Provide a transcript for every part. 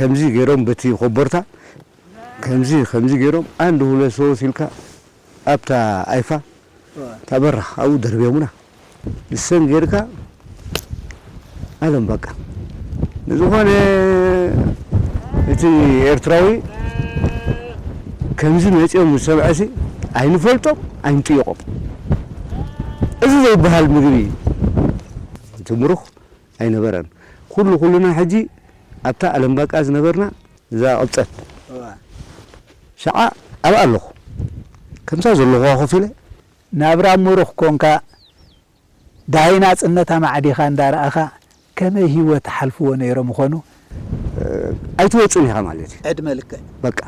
ከምዚ ገይሮም በቲ ኮቦርታ ከምዚ ከምዚ ገይሮም ኣንድ ሁለት ሶስት ኢልካ ኣብታ ኣይፋ እዋ። ታበራ ኣብኡ ደርብዮምና። ንሰን ጌርካ ኣለም በቃ። ንዝኾነ እቲ ኤርትራዊ ከምዚ መጺኦም ምስ ሰምዐሲ ኣይንፈልጦም ኣይንጥይቖም። እዚ ዘይበሃል ምግቢ ትምሩኽ ኣይነበረን። ኩሉ ኩልና ሕጂ ኣብታ ኣለም በቃ ዝነበርና እዛ ቅብጸት እዋ። ሸዓ ኣብኣ ኣለኹ። ከምሳ ዘለኹዋ ኮፍ ኢለ ናብራ ምሩኽ ኮንካ ዳይ ናጽነት ኣማዕዲኻ እንዳረኣኻ ከመይ ህይወት ሓልፍዎ ነይሮም ምኾኑ? ኣይትወጽን ኢኻ ማለት እዩ። ዕድመ ልክዕ። በቃ።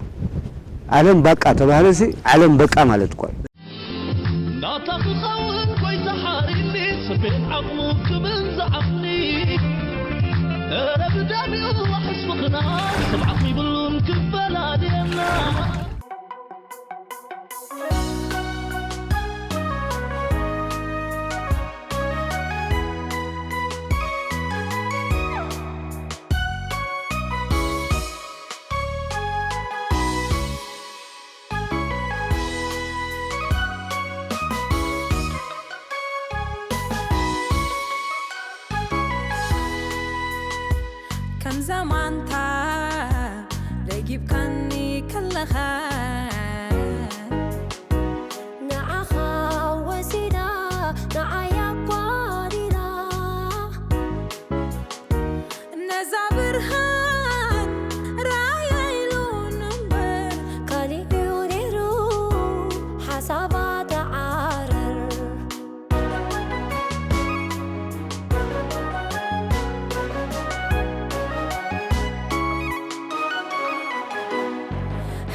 ዓለም ባቃ ተባህለሲ ዓለም በቃ ማለት እኮ እዩ። ናታ ክኸውን ጎይታ ሓሪኒ፣ ስፔን ዓቕሙ ክብል ዝዓቕኒ። እረ ብደሚኡ ዋሕስ ምኽና፣ ሰብ ዓቕሚ ይብሉን ክፈላልየና። ከም ዘማንታ ደጊብካኒ ከለኻ ንዓኻ ወሲዳ ንዓይ ኣጓዲላ ነዛ ብርሃን ራእያ ኢሉን እምበር ካሊእ እዩ ነይሩ ሓሳባ ተዓረር።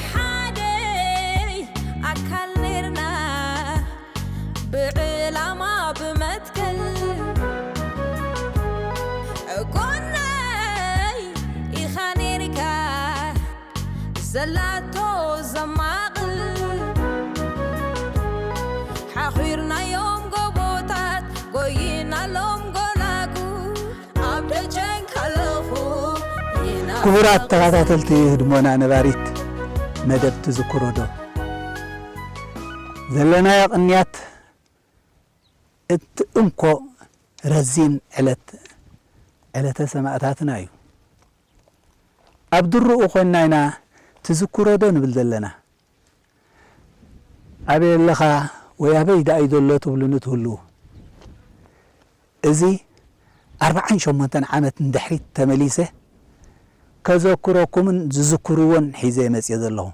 ሓደይ ኣካል ነርና ብዕላማ ብመትከል ጎነይ ኢኻ ነርካ ዘላቶ ዘማቕል ሓኺርናዮም ጎቦታት ጎይናሎም ጎላጉ ኣብ ደጀን ከለኹ ክቡራት ተኸታተልቲ ህድሞና ነባሪት መደብ ትዝክሮ ዶ ዘለናዮ ቅንያት እቲ እንኮ ረዚን ዕለት ዕለተ ሰማእታትና እዩ። ኣብ ድርኡ ኮይንና ኢና ትዝክሮ ዶ ንብል ዘለና? ኣበይ ኣለኻ ወይ ኣበይ ደኣ እዩ ዘሎ ትብሉኒ ትህልዉ። እዚ ኣርብዓን ሸሞንተን ዓመት ንድሕሪት ተመሊሰ ከዘክረኩምን ዝዝክርዎን ሒዘ መጽየ ዘለኹ።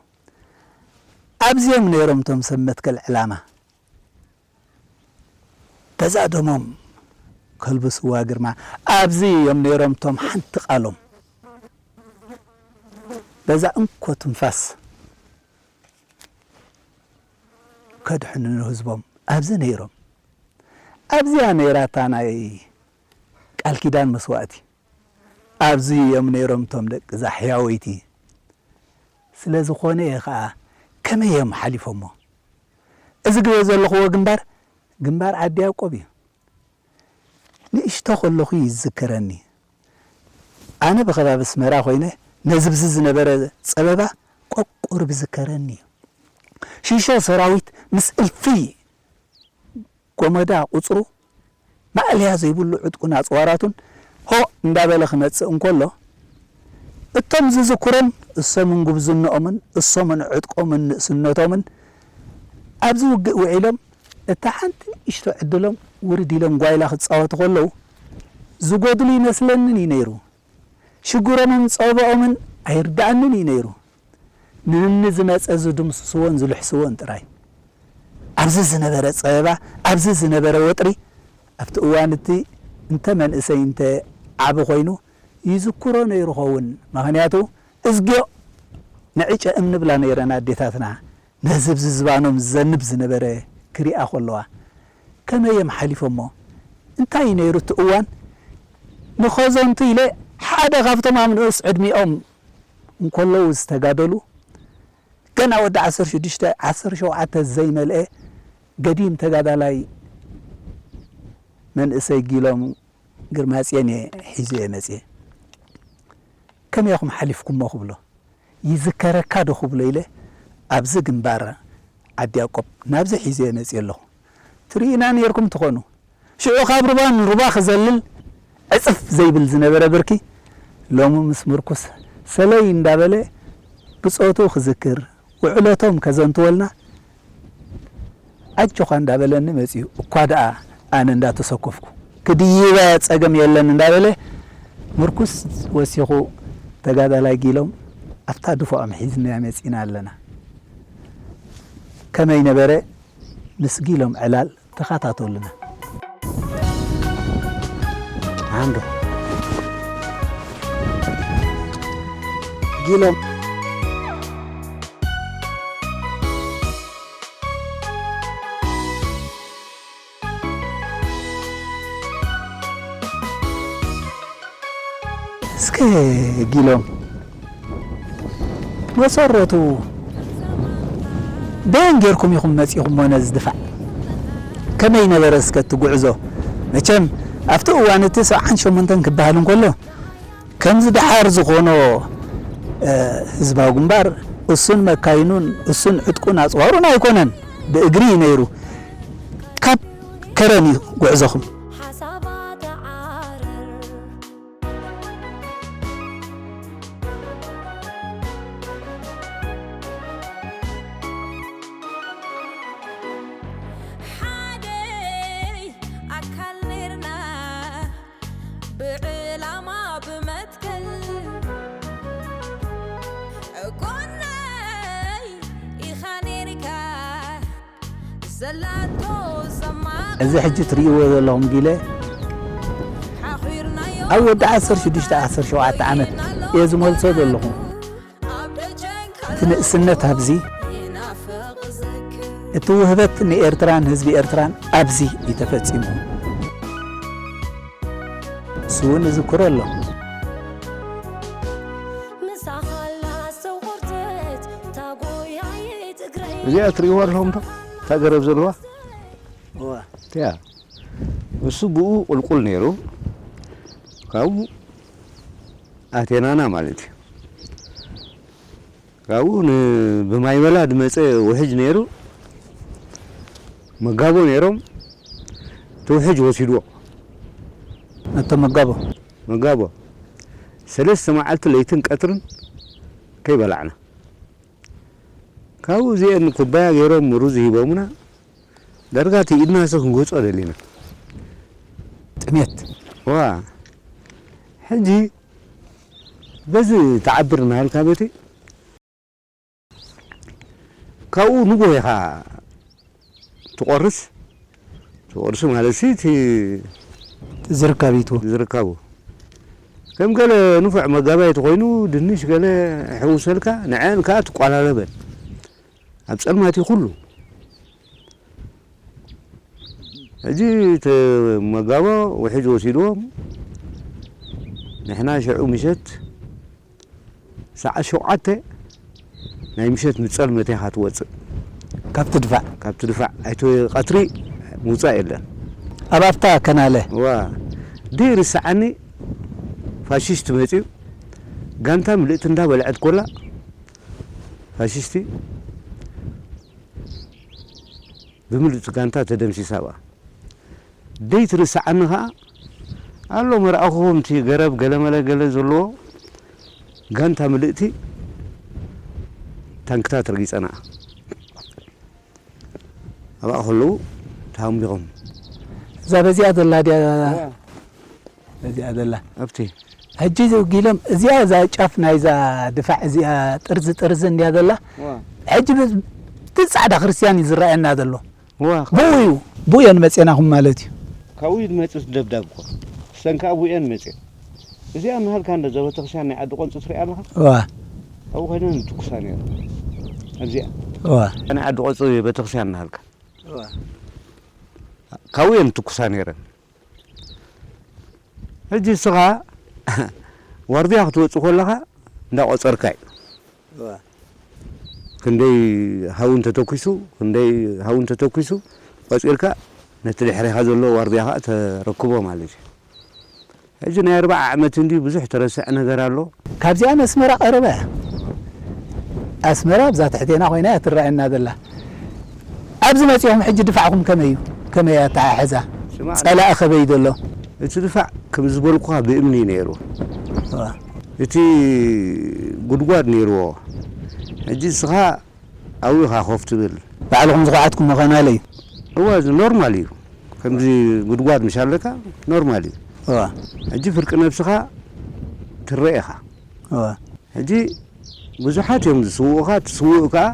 ኣብዚኦም ነይሮም እቶም ሰብ መትከል ዕላማ። በዛ ደሞም ከልብስዋ ግርማ ኣብዚ እዮም ነይሮም እቶም ሓንቲ ቃሎም በዛ እንኮ ትንፋስ ከድሕኑ ንህዝቦም ኣብዚ ነይሮም። ኣብዚኣ ነይራታ ናይ ቃል ኪዳን መስዋእቲ። ኣብዚ እዮም ነይሮም እቶም ደቂ እዛ ሕያወይቲ። ስለ ዝኾነ እየ ኸኣ ከመይ እዮም ሓሊፎሞ? እዚ ግበ ዘለኽዎ ግንባር፣ ግንባር ዓዲ ያዕቆብ እዩ። ንእሽቶ ከለኹ ይዝከረኒ። ኣነ ብኸባቢ ኣስመራ ኮይነ ነዚ ብዚ ዝነበረ ጸበባ ቆቁር ብዝከረኒ እዩ። ሽሾ ሰራዊት ምስ እልፊ ጎመዳ ቁጽሩ ማእለያ ዘይብሉ ዕጥቁን ኣጽዋራቱን ሆ እንዳበለ ክመጽእ እንከሎ፣ እቶም ዝዝክሮም እሶምን ጉብዝንኦምን እሶምን ዕጥቆምን ንእስነቶምን ኣብዚ ውግእ ውዒሎም እታ ሓንቲ ንእሽቶ ዕድሎም ውርድ ኢሎም ጓይላ ክጻወቱ ከለዉ ዝጎድሉ ይመስለንን እዩ ነይሩ። ሽግሮምን ጸበኦምን ኣይርድኣንን እዩ ነይሩ። ንንኒ ዝመጸ ዝድምስስዎን ዝልሕስዎን ጥራይ። ኣብዚ ዝነበረ ጸበባ፣ ኣብዚ ዝነበረ ወጥሪ፣ ኣብቲ እዋን እቲ እንተ መንእሰይ እንተ ዓቢ ኮይኑ ይዝክሮ ነይሩ ኸውን። ምኽንያቱ እዝግዮ ንዕጨ እምኒ ብላ ነይረን ኣዴታትና። ነዚ ኣብዚ ዝባኖም ዝዘንብ ዝነበረ ክሪኣ ከለዋ፣ ከመይ እዮም ሓሊፎሞ? እንታይ እዩ ነይሩ እቲ እዋን? ንኸዘንቱ ኢለ ሓደ ካብቶም ኣብ ንኡስ ዕድሚኦም እንከለዉ ዝተጋደሉ፣ ገና ወዲ ዓሰርተ ሽዱሽተ፣ ዓሰርተ ሸውዓተ ዘይመልአ ገዲም ተጋዳላይ መንእሰይ ጊሎም ግርማጽዮን እየ ሒዘ እየ መጽየ። ከመይ ኢኹም ሓሊፍኩሞ ክብሎ፣ ይዝከረካ ዶ ክብሎ ኢለ ኣብዚ ግንባር ዓዲ ያዕቆብ ናብዚ ሒዘዮ መፅየ ኣለኹ። ትርእዩና ነይርኩም ትኾኑ። ሽዑ ካብ ሩባ ንሩባ ክዘልል ዕፅፍ ዘይብል ዝነበረ ብርኪ፣ ሎሚ ምስ ምርኩስ ሰለይ እንዳበለ ብፆቱ ክዝክር፣ ውዕለቶም ከዘንትወልና ኣጆኻ እንዳበለኒ መፂኡ። እኳ ደኣ ኣነ እንዳተሰኮፍኩ፣ ክድይበ ፀገም የለን እንዳበለ ምርኩስ ወሲኹ ተጋዳላይ ጊሎም ኣብታ ድፎዖም ሒዝናያ መፂና ኣለና። ከመይ ነበረ? ምስ ጊሎም ዕላል ተኸታተሉና። ኣንዶ ጊሎም እስከ ጊሎም መሰረቱ በየን ጌርኩም ኢኹም መጺኹሞ ነዚ ድፋዕ? ከመይ ነበረ እስከ እቲ ጉዕዞ? መቸም ኣብቲ እዋን እቲ ሰብዓን ሸሞንተን ክበሃል እንከሎ ከምዚ ደሓር ዝኾኖ፣ እ፣ ህዝባዊ ግንባር እሱን መካይኑን እሱን ዕጥቁን ኣጽዋሩን ኣይኮነን፣ ብእግሪ እዩ ነይሩ። ካብ ከረን እዩ ጉዕዞኹም። ሓሳባት ዓረር ሓደ ኣካል ኔርና ብዕላማ ብመትከል ጎነይ ኢኻ ኔርካ። እዚ ሕጂ ትርእይዎ ዘለኹም ጊለ ኣብ ወዲ ዓሰርተ ሽዱሽተ ዓሰርተ ሸውዓተ ዓመት እየ ዝመልሶ ዘለኹ። እቲ ንእስነት ኣብዚ፣ እቲ ውህበት ንኤርትራን ህዝቢ ኤርትራን ኣብዚ እዩ ተፈጺሙ። እሱ እውን እዝክሮ ኣሎ። እዚኣ ትርእይዋ ኣለኹም ዶ? እታ ገረብ ዘለዋ? እዋ። እቲኣ። እሱ ብኡ ቁልቁል ነይሩ። ካብኡ ኣቴናና ማለት እዩ። ካብኡ ን-፣ ብማይበላ ዝመጸ ውሕጅ ነይሩ። መጋቦ ነይሮም። እቲ ውሕጅ ወሲድዎ። ነቶም መጋቦ? መጋቦ። ሰለስተ መዓልቲ ለይትን ቀትርን ከይበላዕና። ካብኡ እዚአን ኩባያ ገይሮም ሩዝ ሂቦምና። ዳርጋ እቲ ኢድና ስ ክንጎጾ ደሊና። ጥሜት። ዋ። ሕጂ በዚ ተዓብር እናሃልካ በቲ ካብኡ ንጎ ኢኻ ትቆርስ። ትቆርስ ማለት ሲ እቲ ዝርካቢቱ። ዝርካቡ። ከም ገለ ንፉዕ መጋባይ ተኾይኑ ድንሽ ገለ ሕውሰልካ ንዐን ከኣ ትቋላለበን። ኣብ ጸልማት እዩ ኩሉ። ሕጂ እቲ መጋቦ ውሕጅ ወሲድዎም፣ ንሕና ሽዑ ምሸት ሰዓት ሸውዓተ ናይ ምሸት ምስ ጸልመት ኢኻ ትወጽእ። ካብቲ ድፋዕ? ካብቲ ድፋዕ። ኣይተ-፣ ቀትሪ ምውጻእ የለን። ኣብ ኣፍታ ከናለ? ዋ። ደይርስዓኒ ፋሽስት መጺኡ፣ ጋንታ ምልእቲ እንዳበልዐት ኮላ፣ ፋሽስቲ ብምልእቲ ጋንታ ተደምሲሳ ብኣ። ደይትርስዓኒ ኸኣ ኣሎ መርኣኹኹም እቲ ገረብ ገለመለ ገለ ዘለዎ ጋንታ ምልእቲ ታንክታት ረጊጸና። ኣብኣ ከለዉ ተሃንቢቖም። እዛ በዚኣ ዘላ ድያ? እዋ። በዚኣ ዘላ። ኣብቲ። ሕጂ ጊሎም እዚኣ እዛ ጫፍ ናይዛ ድፋዕ እዚኣ ጥርዚ ጥርዚ እንድያ ዘላ። እዋ። ሕጂ ብ-፣ ብጻዕዳ ክርስትያን እዩ ዝረኣየና ዘሎ። እዋ፣ ብኡ እዩ፣ ብኡ እየን መጼናኹም ማለት እዩ። ካብኡ እዩ ዝመጽእ ደብዳብ እኮ። እሰን ከኣ ብኡ እየን መጽእ። እዚኣ እናሃልካ እንዶ እዛ ቤተክርስትያን ናይ ዓዲ ቆንጺ ትሪኣ ኣለኻ? እዋ። ኣብኡ ኮይነን እንትኩሳ ነይረን። ኣብዚኣ። እዋ። ናይ ዓዲ ቆንጺ ቤተክርስትያን እናሃልካ። እዋ። ካብኡ እየን እንትኩሳ ነይረን። ሕጂ እስኻ ዋርድያ ክትወጽእ ከለኻ እንዳቆጸርካ እዩ። እዋ። ክንደይ ሃው እንተተኩሱ፣ ክንደይ ሃው እንተተኩሱ፣ ቆጺርካ ነቲ ድሕሬኻ ዘሎ ዋርድያ ኸኣ ተረክቦ ማለት እዩ። ሕጂ ናይ ኣርባዓ ዓመት እንዲ ብዙሕ ተረስዐ ነገር ኣሎ። ካብዚኣ ንኣስመራ ቀረባ እያ። ኣስመራ ኣብዛ ትሕቴና ኮይና እያ ትረኣየና ዘላ። ኣብዚ መጺኹም ሕጂ ድፋዕኩም ከመይ እዩ? ከመይ እያ ኣተሓሕዛ? ስማዕ፣ ጸላኢ ከበይ ዘሎ? እቲ ድፋዕ ከም ዝበልኩኻ ብእምኒ ነይሩ። እዋ። እቲ ጉድጓድ ነይርዎ። ሕጂ እስኻ ኣብኡ ኢኻ ኮፍ ትብል። ባዕልኹም ዝኹዓትኩም ምዃን ኣለ እዩ። እዋ፣ እዚ ኖርማል እዩ። ከምዚ ጉድጓድ ምሽ ኣለካ ኖርማል እዩ። እዋ። ሕጂ ፍርቂ ነብስኻ ትረአ ኢኻ። እዋ። ሕጂ ብዙሓት እዮም ዝስውኡኻ፣ ትስውእ ከኣ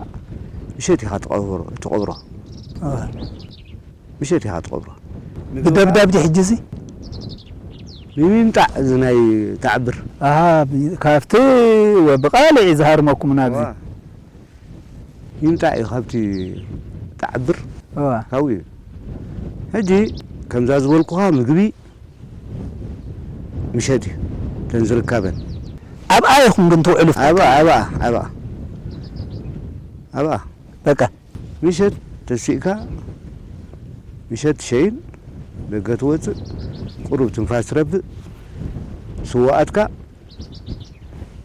ምሸት ኢኻ ትቐብሮ፣ ትቐብሮ። እዋ። ምሸት ኢኻ ትቐብሮ። ብደብዳብ ድዩ ሕጂ እዚ? ብሚምጣዕ እዚ ናይ ተዓብር። ኣሃ፣ ብ-፣ ካብቲ ወ-፣ ብቃልዕ እዩ ዝሃርመኩም ናብዚ። እዋ። ይምጣ እዩ ካብቲ ተዓብር እዋ። ካብኡ እዩ። ሕጂ ከምዛ ዝበልኩኻ ምግቢ ምሸት እዩ። ተን ዝርካበን። ኣብኣ ኢኹም ግን ትውዕሉ? ኣብኣ፣ ኣብኣ፣ ኣብኣ። ኣብኣ። በቃ። ምሸት ተሲእካ፣ ምሸት ትሸይን፣ ደገ ትወጽእ፣ ቁሩብ ትንፋስ ትረብእ፣ ስውኣትካ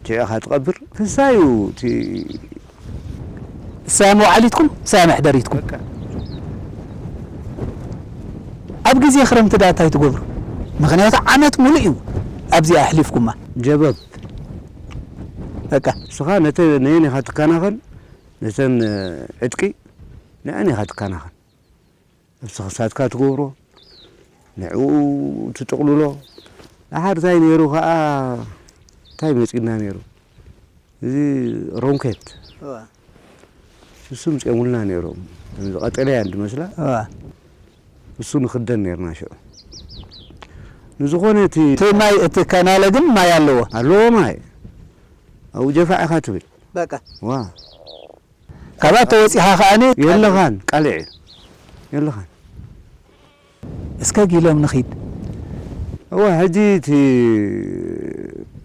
ትዕኻ ትቐብር። ክሳዩ እቲ እሳያ መውዓሊትኩም፣ እሳያ መሕደሪትኩም። በቃ። ኣብ ግዜ ክረምቲ ደኣ እንታይ ትገብሩ? ምኽንያቱ ዓመት ሙሉእ እዩ ኣብዚኣ ኣሕሊፍኩማ። ጀበብ። በቃ። ንስኻ ነተ-፣ ነየን ኢኻ ትከናኸን? ነተን ዕጥቂ ንዐን ኢኻ ትከናኸን። ነብሲ ክሳድካ ትገብሮ፣ ንዕኡ ትጥቕልሎ። ደሓር እንታይ ነይሩ ኸኣ፣ እንታይ መጺእና ነይሩ? እዚ ሮንኬት። እዋ። እሱ ምጽኦሙልና ነይሮም። ከምዚ ቀጠልያ እንድመስላ። እዋ። እሱ ንኽደን ነይርና ሽዑ። ንዝኾነ እቲ እቲ ማይ፣ እቲ ካናለ ግን ማይ ኣለዎ? ኣለዎ ማይ። ኣብኡ ጀፋዕ ኢኻ ትብል። በቃ። ዋ። ካብኣ ተወጺኻ ከኣኒ የለኻን፣ ቃልዕ የለኻን። እስከ ጊሎም ንኺድ። እወ፣ ሕጂ እቲ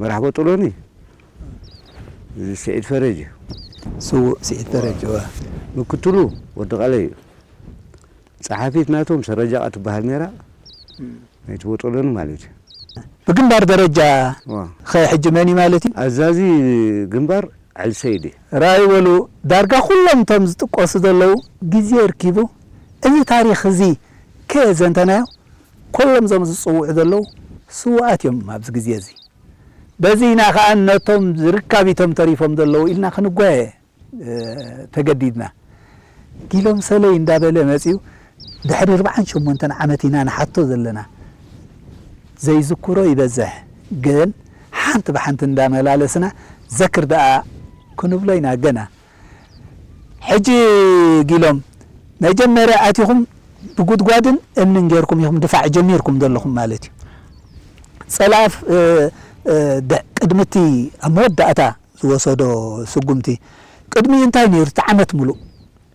መራሕ ቦጦሎኒ፣ እዚ ስዒድ ፈረጅ እዩ። ስዉእ ስዒድ ፈረጅ፣ እወ። ምክትሉ ወዲ ቃለ እዩ። ጸሓፊት ናቶም ሰረጃ ትበሃል ነይራ፣ እም። ናይቲ ቦጦሎኒ ማለት እዩ። ብግንባር ደረጃ እዋ። ኸ ሕጂ መን እዩ ማለት እዩ? ኣዛዚ ግንባር ዓሊ ሰይድ እዩ። ራእይ በሉ፣ ዳርጋ ኩሎም እቶም ዝጥቀሱ ዘለዉ ግዜ ርኪቡ፣ እዚ ታሪኽ እዚ ከየዘንተናዮ፣ ኩሎም እዞም ዝጽውዑ ዘለዉ ስዉኣት እዮም ኣብዚ ግዜ እዚ። በዚ ኢና ኸኣ ነቶም ርካቢቶም ተሪፎም ዘለዉ ኢልና ክንጓየ እ፣ ተገዲድና። ጊሎም ሰለይ እንዳበለ መጺኡ፣ ድሕሪ ኣርብዓን ሸሞንተን ዓመት ኢና ንሓቶ ዘለና። ዘይዝክሮ ይበዝሕ፣ ግን ሓንቲ ብሓንቲ እንዳመላለስና ዘክር ደኣ ክንብሎ ኢና ገና። ሕጂ ጊሎም፣ መጀመርያ ኣቲኹም ብጉድጓድን እምንን ጌርኩም ኢኹም ድፋዕ ጀሚርኩም ዘለኹም ማለት እዩ። ጸላእፍ፣ እ፣ እ፣ ድ-፣ ቅድሚ እቲ ኣብ መወዳእታ ዝወሰዶ ስጉምቲ፣ ቅድሚኡ እንታይ ነይሩ? እቲ ዓመት ሙሉእ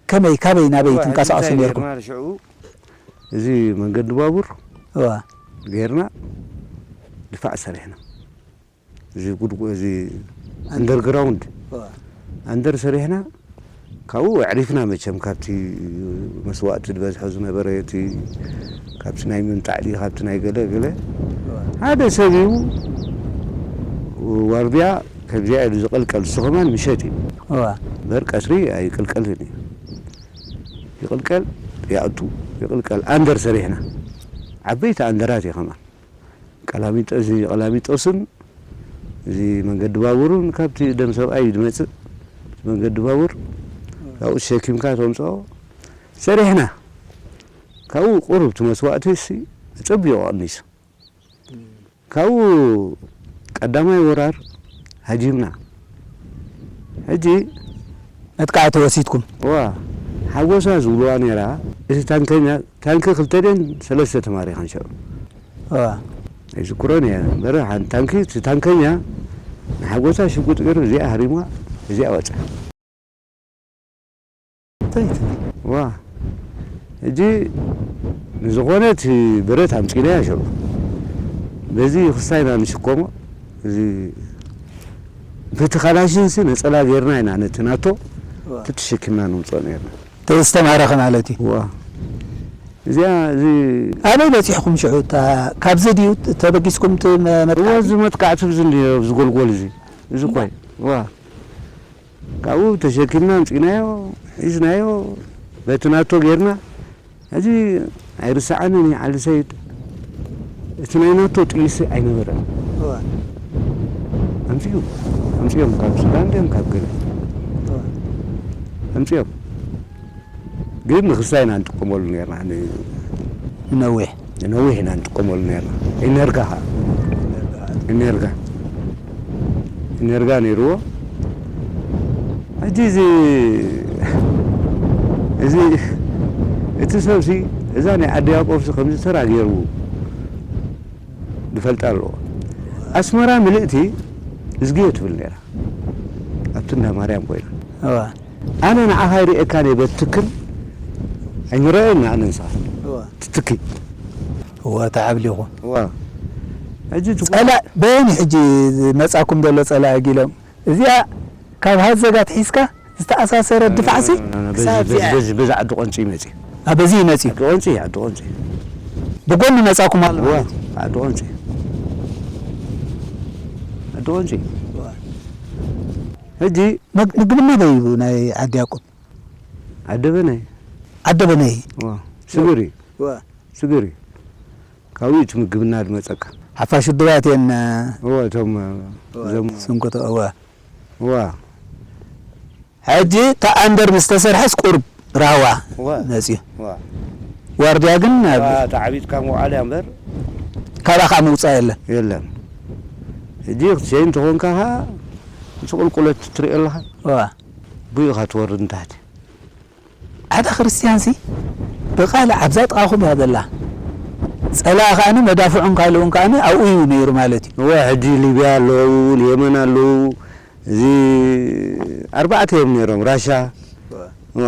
ከመይ፣ ካበይ ናበይ እዋ፣ ትንቀሳቐሱ እንታይ ነይርኩም? ጌርና ሽዑ፣ እዚ መንገዲ ባቡር እዋ። ጌርና ድፋዕ ሰሪሕና። እዚ ጉድጉ-፣ እዚ ኣንደርግራውንድ እዋ። ኣንደር ሰሪሕና፣ ካብኡ ኣዕሪፍና መቸም ካብቲ መስዋእቲ ዝበዝሖ ዝነበረ እቲ ካብቲ ናይ ምምጣዕ ድዩ፣ ካብቲ ናይ ገለ ገለ። እዋ። ሓደ ሰብ እዩ ዋርድያ ከምዚኣ ኢሉ ዝቕልቀል፣ ንሱ ከማን ምሸት እዩ። እዋ። እምበር ቀትሪ ኣይቅልቀልን እዩ። ይቕልቀል፣ ይኣቱ፣ ይቕልቀል። ኣንደር ሰሪሕና። ዓበይቲ ኣንደራት እዩ ከማን። ቀላሚጦ-፣ እዚ ቀላሚጦስን እዚ መንገዲ ባቡርን ካብቲ ደም ሰብኣይ እዩ ዝመጽእ። እቲ መንገዲ ባቡር ካብኡ ተሸኪምካ ተምጽኦ። ሰሪሕና። ካብኡ ቁሩብ እቲ መስዋእቲ ሲ ኣጸቢቑ ቀኒሱ። ካብኡ ቀዳማይ ወራር ሃጂምና። ሕጂ መጥቃዕቲ ወሲድኩም? እዋ፣ ሓጎሳ ዝብልዋ ነይራ። እቲ ታንከኛ፣ ታንኪ ክልተ ድየን ሰለስተ ተማሪኸን ሽዑ። እዋ። ኣይዝክሮን እየ። እምበር ሓንቲ ታንኪ፣ እቲ ታንከኛ ንሓጎሳ ሽጉጥ ገይሩ እዚኣ ሃሪማ፣ እዚኣ ወጸ። እንታይ ትብል? ዋ፣ ሕጂ ንዝኾነ እቲ ብረት ኣምጺእናዮ ሽዑ። በዚ ክስታይ ኢና ንሽከሞ። እዚ በቲ ካላሽንሲ ነጸላ ጌርና ኢና ነቲ ናቶ ዋ። ተተሸኪምና ነምጽኦ ነይርና። እቲ ዝተማረኸ ማለት እዩ። ዋ። እዚኣ እዚ ኣበይ በጺሕኩም ሽዑ? እታ ካብዚ ድዩ ተበጊስኩም እቲ መ-፣ እዎ፣ መጥቃዕቲ? እዚ መጥቃዕቲ እዚ እንድዮ፣ እዚ ጎልጎል እዚ፣ እዚ እኮ እዩ። እዋ። ካብኡ ተሸኪምና ኣምጺእናዮ፣ ሒዝናዮ፣ በቲ ናቶ ጌርና። ሕጂ ኣይርስዓንን እዩ ዓሊ ሰይድ። እቲ ናይ ናቶ ጥይሲ ኣይነበረን። እዋ። ኣምጺኡ፣ ኣምጺኦም ካብ ሱዳን ድዮም ካብ ገለ። እዋ። ኣምጺኦም። ግን ንክስታይ ኢና ንጥቀመሉ ነርና። ን-፣ ንነዊሕ። ንነዊሕ ኢና ንጥቀመሉ ነርና። ኢነርጋ ኸዓ። ኢነርጋ። ኢነርጋ ነይርዎ። ሕጂ እዚ፣ እዚ፣ እቲ ሰብሲ፣ እዛ ናይ ዓዲ ያዕቆብሲ ከምዚ ተራ ገይሩ ዝፈልጣ ኣለዎ። ኣስመራ ምልእቲ እዝግዮ ትብል ነይራ። ኣብቲ እንዳ ማርያም ኮይና። እዋ። ኣነ ንዓኻ ይርእየካን እየ በትክን ኣይንረኣየን ኣነ ንስኻ። እዋ። ትትኪ። እዋ፣ ተዓብሊኹ። እዋ። ሕጂ ትኩ- ጸላእ በየን ሕጂ መጻኩም ዘሎ ጸላእ ኣጊሎም? እዚኣ ካብ ሃዘጋ ትሒዝካ ዝተኣሳሰረ ድፋዕሲ ና፣ ና፣ ና፣ በዚ፣ ክሳብ በዚ፣ እዚኣ። በዚ፣ በዚ ዓዲ ቆንጺ ይመጺ። ኣ፣ በዚ ይመጺ። ዓዲ ቆንጺ፣ ዓዲ ቆንጺ። ብጎኒ መጻኩም ኣሎ እዋ፣ ማለት እዩ። ዓዲ ቆንጺ። ዓዲ ቆንጺ። እዋ። ሕጂ መግ-፣ ምግብና በይ እዩ ናይ ዓዲ ያዕቆብ? ዓደበናይ። ዓደበናይ። እዋ። ስግሪ። እዋ። ስግሪ። ካብኡ እቲ ምግብና ዝመጸካ። ሓፋሽ ውድባት እየን። እዋ፣ እቶም፣ እዋ፣ እዞም ስንኩቶ፣ እዋ። እዋ። ሕጂ እታ ኣንደር ምስ ተሰርሐስ ቁሩብ ራህዋ እዋ። መጽዩ። እዋ። ዋርድያ ግን ኣብ እዋ፣ ተዓቢጥካ ምውዓል እያ እምበር። ካባኻ ምውጻእ የለን። የለን። ሕጂ ክትሸይን ተኾንካ ኸዓ፣ ምስ ቁልቁለት ትሪኦ ኣለኻ። እዋ። ብኡ ኢኻ ትወርድ ንታሕቲ። ሓደ ክርስትያንሲ ብቓል ኣብዛ ጥቓኹም እያ ዘላ። ጸላኢ ከኣኒ መዳፍዑን ካልኡን ከኣኒ ኣብኡ እዩ ነይሩ ማለት እዩ። እወ፣ ሕጂ ሊብያ ኣለዉ፣ የመን ኣለዉ። እዚ ኣርባዕተ እዮም ነይሮም፣ ራሻ። እወ። እወ።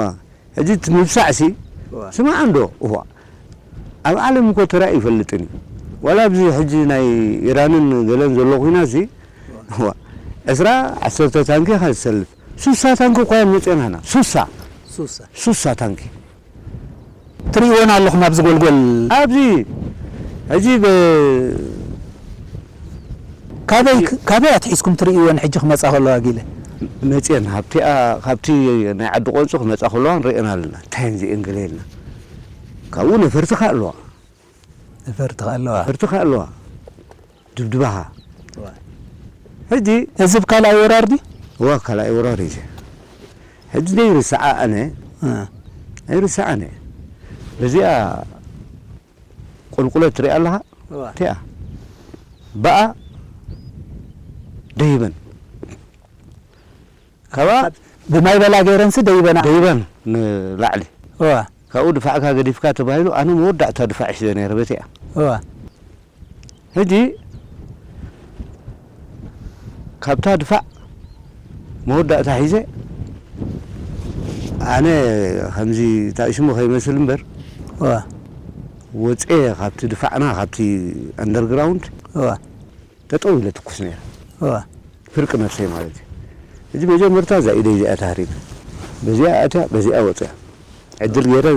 ሕጂ እቲ ምብሳዕሲ፣ እወ። ስማዕ እንዶ፣ እዋ። ኣብ ዓለም እኮ ተራእዩ ይፈልጥን እዩ። ዋላ ኣብዚ ሕጂ ናይ ኢራንን ገለን ዘሎ ኲናትሲ፣ እዋ። እዋ። ዕስራ፣ ዓሰርተ ታንኪ ኢኻ ዝሰልፍ። ሱሳ ታንኪ እኳ እዮም መጺኦምና። ሱሳ። ሱሳ። ሱሳ ታንኪ። ትርእይወን ኣለኹም ኣብዚ ጎልጎል? ኣብዚ፣ ሕጂ በ-፣ ካበይ፣ ካበይ ኣትሒዝኩም ትርእይወን ሕጂ ክመጻ ከለዋ ጊለ? መጺአን፣ ካብቲኣ፣ ካብቲ ናይ ዓዲ ቆንጹ ክመጻ ከለዋ ንርእየን ኣለና። እንታይ እየን እዚአን ገለ ኢልና። ካብኡ ነፈርቲ ከ ኣለዋ። ነፈርቲ ከ ኣለዋ። ነፈርቲ ከ ኣለዋ። ድብድባኻ። እዋ። ሕጂ እዚ ብ ካልኣይ ወራር ድዩ? እዋ፣ ካልኣይ ወራር እዩ። ሕጂ ዘይርስዓ ኣነ፣ እ። ኣይርስዓን እየ። በዚኣ ቁልቁለት ትሪኣ ኣለኻ? እዋ። እቲኣ። ብኣ ደይበን። ካብኣ ብማይ በላ ገይረንሲ ደይበና። ደይበን ንላዕሊ። እዋ። ካብኡ ድፋዕካ ገዲፍካ ተባሂሉ፣ ኣነ መወዳእታ ድፋዕ ሒዘ ነይረ በቲኣ። እዋ። ሕጂ ካብታ ድፋዕ መወዳእታ ሒዘ፣ ኣነ ከምዚ ታእሽሙ ከይመስል እምበር፣ እዋ። ወፅየ ካብቲ ድፋዕና፣ ካብቲ ኣንደርግራውንድ፣ እዋ። ጠጠው ኢለ ትኩስ ነይረ። እዋ። ፍርቂ ነፍሰይ ማለት እዩ። እዚ መጀመርታ እዛ ኢደይ እዚኣ ተሃሪመ። በዚኣ ኣትያ፣ በዚኣ ወፅያ። ዕድል ገይረ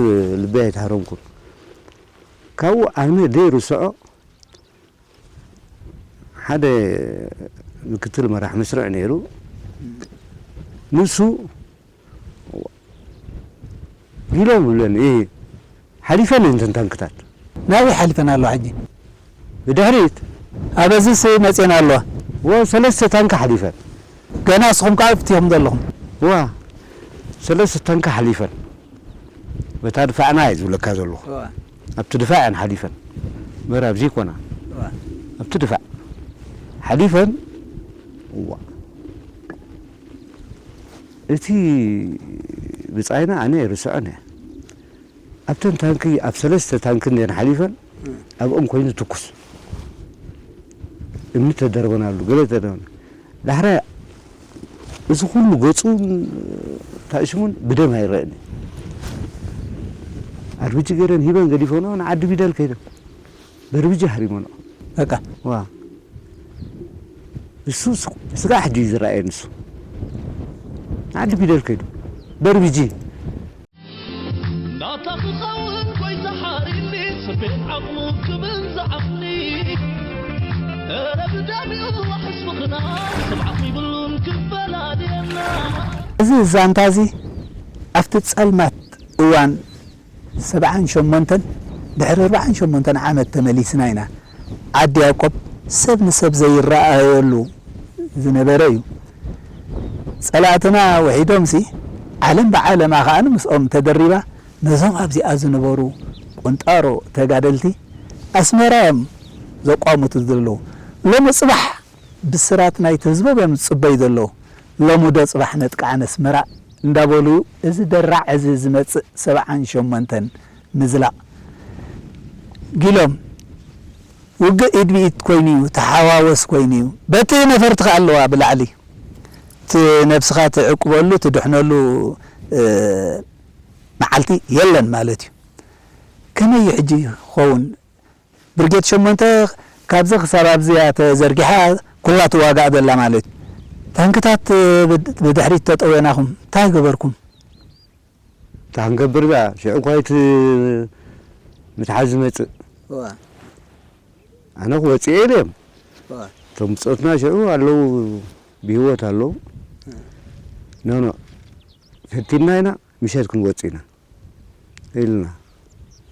ልበይ ኣይተሃረምኩን። ካብኡ ኣነ ደይርስዖ ሓደ ምክትል መራሕ መስርዕ ነይሩ። ንሱ ኢሎም ይብለኒ፣ "እ፣ ሓሊፈን እየን እተን ታንክታት." ናበይ ሓሊፈን ኣለዋ ሕጂ? ብድሕሪት። ኣበዝስ መፅየን ኣለዋ? ወ-፣ ሰለስተ ታንኪ ሓሊፈን። ገና ንስኹም ከዓ ኣብቲ ኢኹም ዘለኹም? ዋ፣ ሰለስተ ታንኪ ሓሊፈን። በታ ድፋዕና እየ ዝብለካ ዘለኹ። ዋ። ኣብቲ ድፋዕ እየን ሓሊፈን። እምበር ኣብዚ ይኮና። ዋ። ኣብቲ ድፋዕ ሓሊፈን። ዋ። እቲ ብጻይና ኣነ ይርስዖን እየ። ኣብተን ታንኪ፣ ኣብ ሰለስተ ታንኪ እንድየን ሓሊፈን፣ እም። ኣብኦም ኮይኑ ትኩስ። እምኒ ተደርበናሉ፣ ገለ ተደርበና። ዳሕራይ እዚ ኩሉ ገጹን ታእሽሙን ብደም ኣይረኣን እዩ። ኣርቢጂ ገይረን ሂበን ገዲፈንኦ ንዓዲ ቢደል ከይደን። በርቢጂ ሃሪመንኦ። በቃ። ዋ። እሱ ስ-፣ ስጋዕ ሕጂ እዩ ዝረኣየ ንሱ። ንዓዲ ቢደል ከይዱ። በርቢጂ። ናታ ክኸውን ጎይታ ሓሪ ቤት ዓቕሙ ክብል ዝዓቕሊ፣ ኧረ ብዳሚኡ ሕስብኽና፣ ሰብ ዓቕሚ ይብሉን ክፈላልየና። እዚ ዛንታ እዚ ኣብቲ ጸልማት እዋን ሰብዓን ሸሞንተን ድሕሪ ኣርብዓን ሸሞንተን ዓመት ተመሊስና ኢና። ዓዲ ያዕቆብ ሰብ ንሰብ ዘይረኣየሉ ዝነበረ እዩ። ጸላእትና ውሒዶምሲ ዓለም ብዓለማ ከኣ ምስኦም ተደሪባ ነዞም ኣብዚኣ ዝነበሩ ቁንጣሮ ተጋደልቲ ኣስመራ እዮም ዘቋምቱ ዘለዉ። ሎሚ ጽባሕ ብስራት ናይቲ ህዝቦም እዮም ዝጽበዩ ዘለዉ። ሎሚ ዶ ጽባሕ ነጥቅዓ ነስመራ እንዳበሉ እዩ። እዚ ደራዕ እዚ ዝመጽእ ሰብዓን ሸሞንተን ምዝላቕ ጊሎም ውግእ ኢድ ብኢድ ኮይኑ እዩ፣ ተሓዋወስ ኮይኑ እዩ። በቲ ነፈርቲ ከኣ ኣለዋ ብላዕሊ እቲ ነብስኻ ትዕቅበሉ ትድሕነሉ እ፣ መዓልቲ የለን ማለት እዩ። ከመይ እዩ ሕጂ ክኸውን? ብርጌድ ሸሞንተ ካብዚ ክሳብ ኣብዚያ ተዘርጊሓ ኩላ ትዋጋእ ዘላ ማለት እዩ። ታንክታት ብድ- ብድሕሪት ተጠውየናኹም እንታይ ገበርኩም? እንታይ ክንገብር ዳ ሽዑ እኳ እቲ ምትሓዝ ዝመፅእ እዋ ኣነ ክወፅእ ኢለ እዮም እዋ እቶም ብፆትና ሽዑ ኣለዉ ብህይወት ኣለዉ ኖኖ ፈቲና ኢና ምሸት ክንወፅእ ኢና ኢልና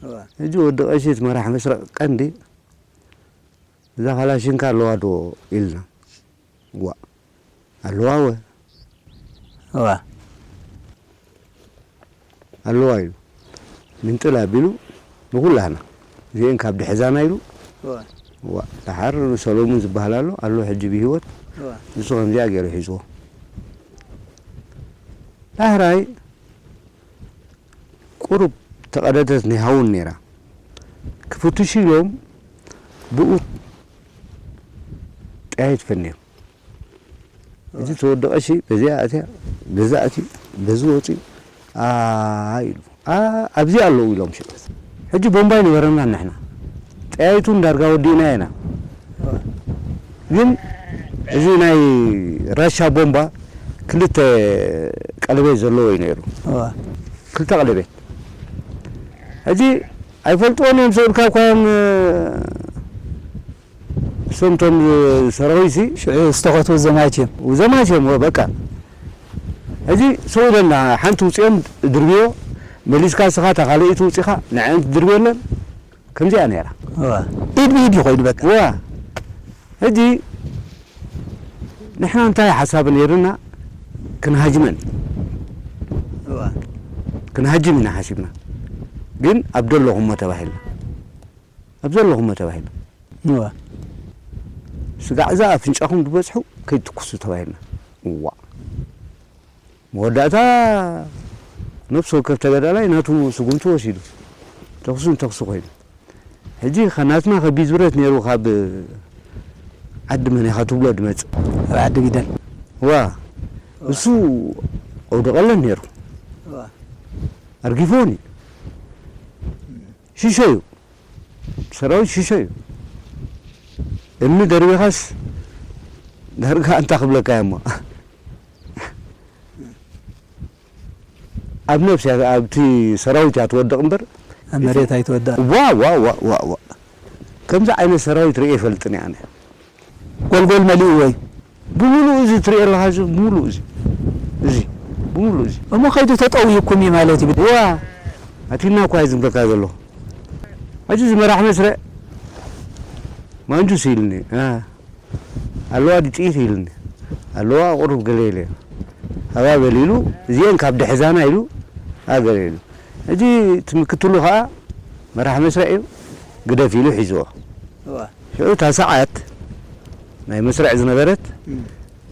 እዋ ሕጂ ወዲ ቀሺ እቲ መራሕ መስረቕ ቀንዲ እዛ ካላሽንካ ኣለዋ ዶ ኢልና ዋ ኣለዋ ወ እዋ ኣለዋ ኢሉ ምንጥል ኣቢሉ ንኩላህና እዚአን ካብ ድሕዛና ኢሉ እዋ ዋ ደሓር ሰሎሙን ዝበሃል ኣሎ ኣሎ ሕጂ ብህይወት እዋ ንሱ ከምዚኣ ገይሩ ሒዝዎ ዳሕራይ ቁሩብ ተቐደደት ናይ ሃውን ነይራ ክፍትሹ ኢሎም ብኡ ጠያይት ፈንዮም እዚ ተወዲ ቀሺ በዚኣ ኣትያ በዛ ኣትዩ በዚ ወፂኡ ኣይ ኢሉ ኣብዚኣ ኣለዉ ኢሎም ሽዑ ሕጂ ቦምባ ይነበረና ንሕና ጠያይቱ ዳርጋ ወዲእና ኢና ግን እዚ ናይ ራሻ ቦምባ ክልተ ቀለቤት ዘለዎ እዩ ነይሩ ክልተ ቀለቤት ሕጂ ኣይፈልጥዎን እዮም ሰብ እኳ እዮም እሶም ቶም ሰራዊት ሲ ሽዑ ዝተኸቱ ዘማች እዮም ዘማች እዮም በቃ ሕጂ ሰው ኢለና ሓንቲ ውፅኦም ድርብዮ መሊስካ ስኻ እታ ካልኣይቲ ውፂኻ ንዕን ትድርብየለን ከምዚኣ ነይራ ኢድ ብኢድ እዩ ኮይኑ በቃ ዋ ሕጂ ንሕና እንታይ ሓሳብ ነይርና ክንሃጅመን እዋ ክንሃጅም ኢና ሓሲብና ግን ኣብ ደለኹሞ ተባሂልና ኣብ ዘለኹሞ ተባሂልና እዋ ስጋዕ እዛ ኣፍንጫኹም ዝበፅሑ ከይትኩሱ ተባሂልና እዋ መወዳእታ ነብሲ ወከፍ ተጋዳላይ ናቱ ስጉምቲ ወሲዱ ተኹሱ ንተኹሱ ኮይኑ ሕጂ ከናትና ከቢድ ብረት ነይሩ ካብ ዓዲ መን ኢኻ ትብሎ ድመፅእ ኣብ ዓዲ ጊደን ዋ እሱ ኣውደቐለን ነይሩ እዋ ኣርጊፎን እዩ ሽሾ እዩ ሰራዊት ሽሾ እዩ እምኒ ደርቢኻስ ዳርጋ እንታ ክብለካ እሞ ኣብ ነብሲ ኣብቲ ሰራዊት እያ ትወድቕ እምበር ኣብ መሬት ኣይትወዳእ ዋ ዋ ዋ ዋ ዋ ከምዚ ዓይነት ሰራዊት ርእ ይፈልጥን እየ ኣነ ጎልጎል መሊእዎ እዩ ብምሉእ እዚ ትሪኦ ኣለኻ እዚ ብምሉእ እዚ እዚ ብምሉእ እዚ እሞ ከይዱ ተጠውይኩም እዩ ማለት እዩ ዋ ኣቲና እኳ እዩ ዝንበካ ዘሎ ሕጂ እዚ መራሕ መስርዕ ማንጁስ ኢልኒ እ፣ ኣለዋ ድጥይት ኢልኒ ኣለዋ ቁሩብ ገለ ኢለ ሃባ በሊሉ እዚአን ካብ ድሕዛና ኢሉ ኣገለ ኢሉ ሕጂ እቲ ምክትሉ ከዓ መራሕ መስርዕ እዩ ግደፍ ኢሉ ሒዝዎ እዋ ሽዑ እታ ሰዓት ናይ መስርዕ ዝነበረት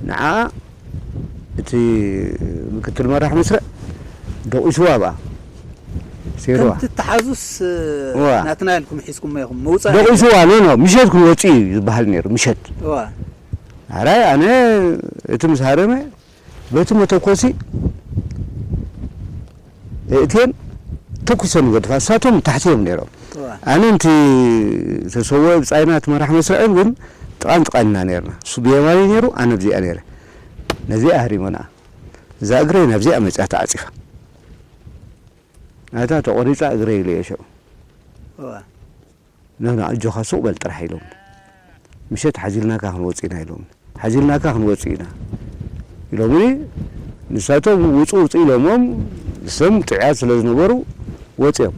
ንዓ እቲ ምክትል መራሕ መስርዕ ደቂስዋ ብኣ ሴርዋ ከምቲ ተሓዙስ እዋ። ናትና ኢልኩም ሒዝኩሞ ኢኹም ምውፃእ ደቂስዋ ኖ ኖ ምሸት ክንወፅእ እዩ ዝበሃል ነይሩ ምሸት እዋ ኣራይ ኣነ እቲ ምስ ሃረመ በቲ መተኮሲ እእትየን ተኩሰን ይገድፋ እሳቶም ታሕቲ እዮም ነይሮም እዋ ኣነ እንቲ ተሰወ ብፃይና እቲ መራሕ መስርዕን ግን ጥቓን ጥቓን ኢና ነርና እሱ ብየማኒ ነይሩ ኣነ ብዚኣ ነይረ ነዚኣ ኣህሪመና እዛ እግረይ ናብዚኣ መፅያ ተዓፂፋ ናታ ተቆሪፃ እግረይ ኢለ እየ ሽዑ እዋ ናና ኣጆኻ ሱቕ በል ጥራሕ ኢሎምኒ። ምሸት ሓዚልናካ ክንወጽእ ኢና ኢሎምኒ። ሓዚልናካ ክንወጽእ ኢና ኢሎምኒ። ንሳቶም ውጹ ውጹ ኢሎሞም ንሶም ጥዑያት ስለ ዝነበሩ ወጽዮም።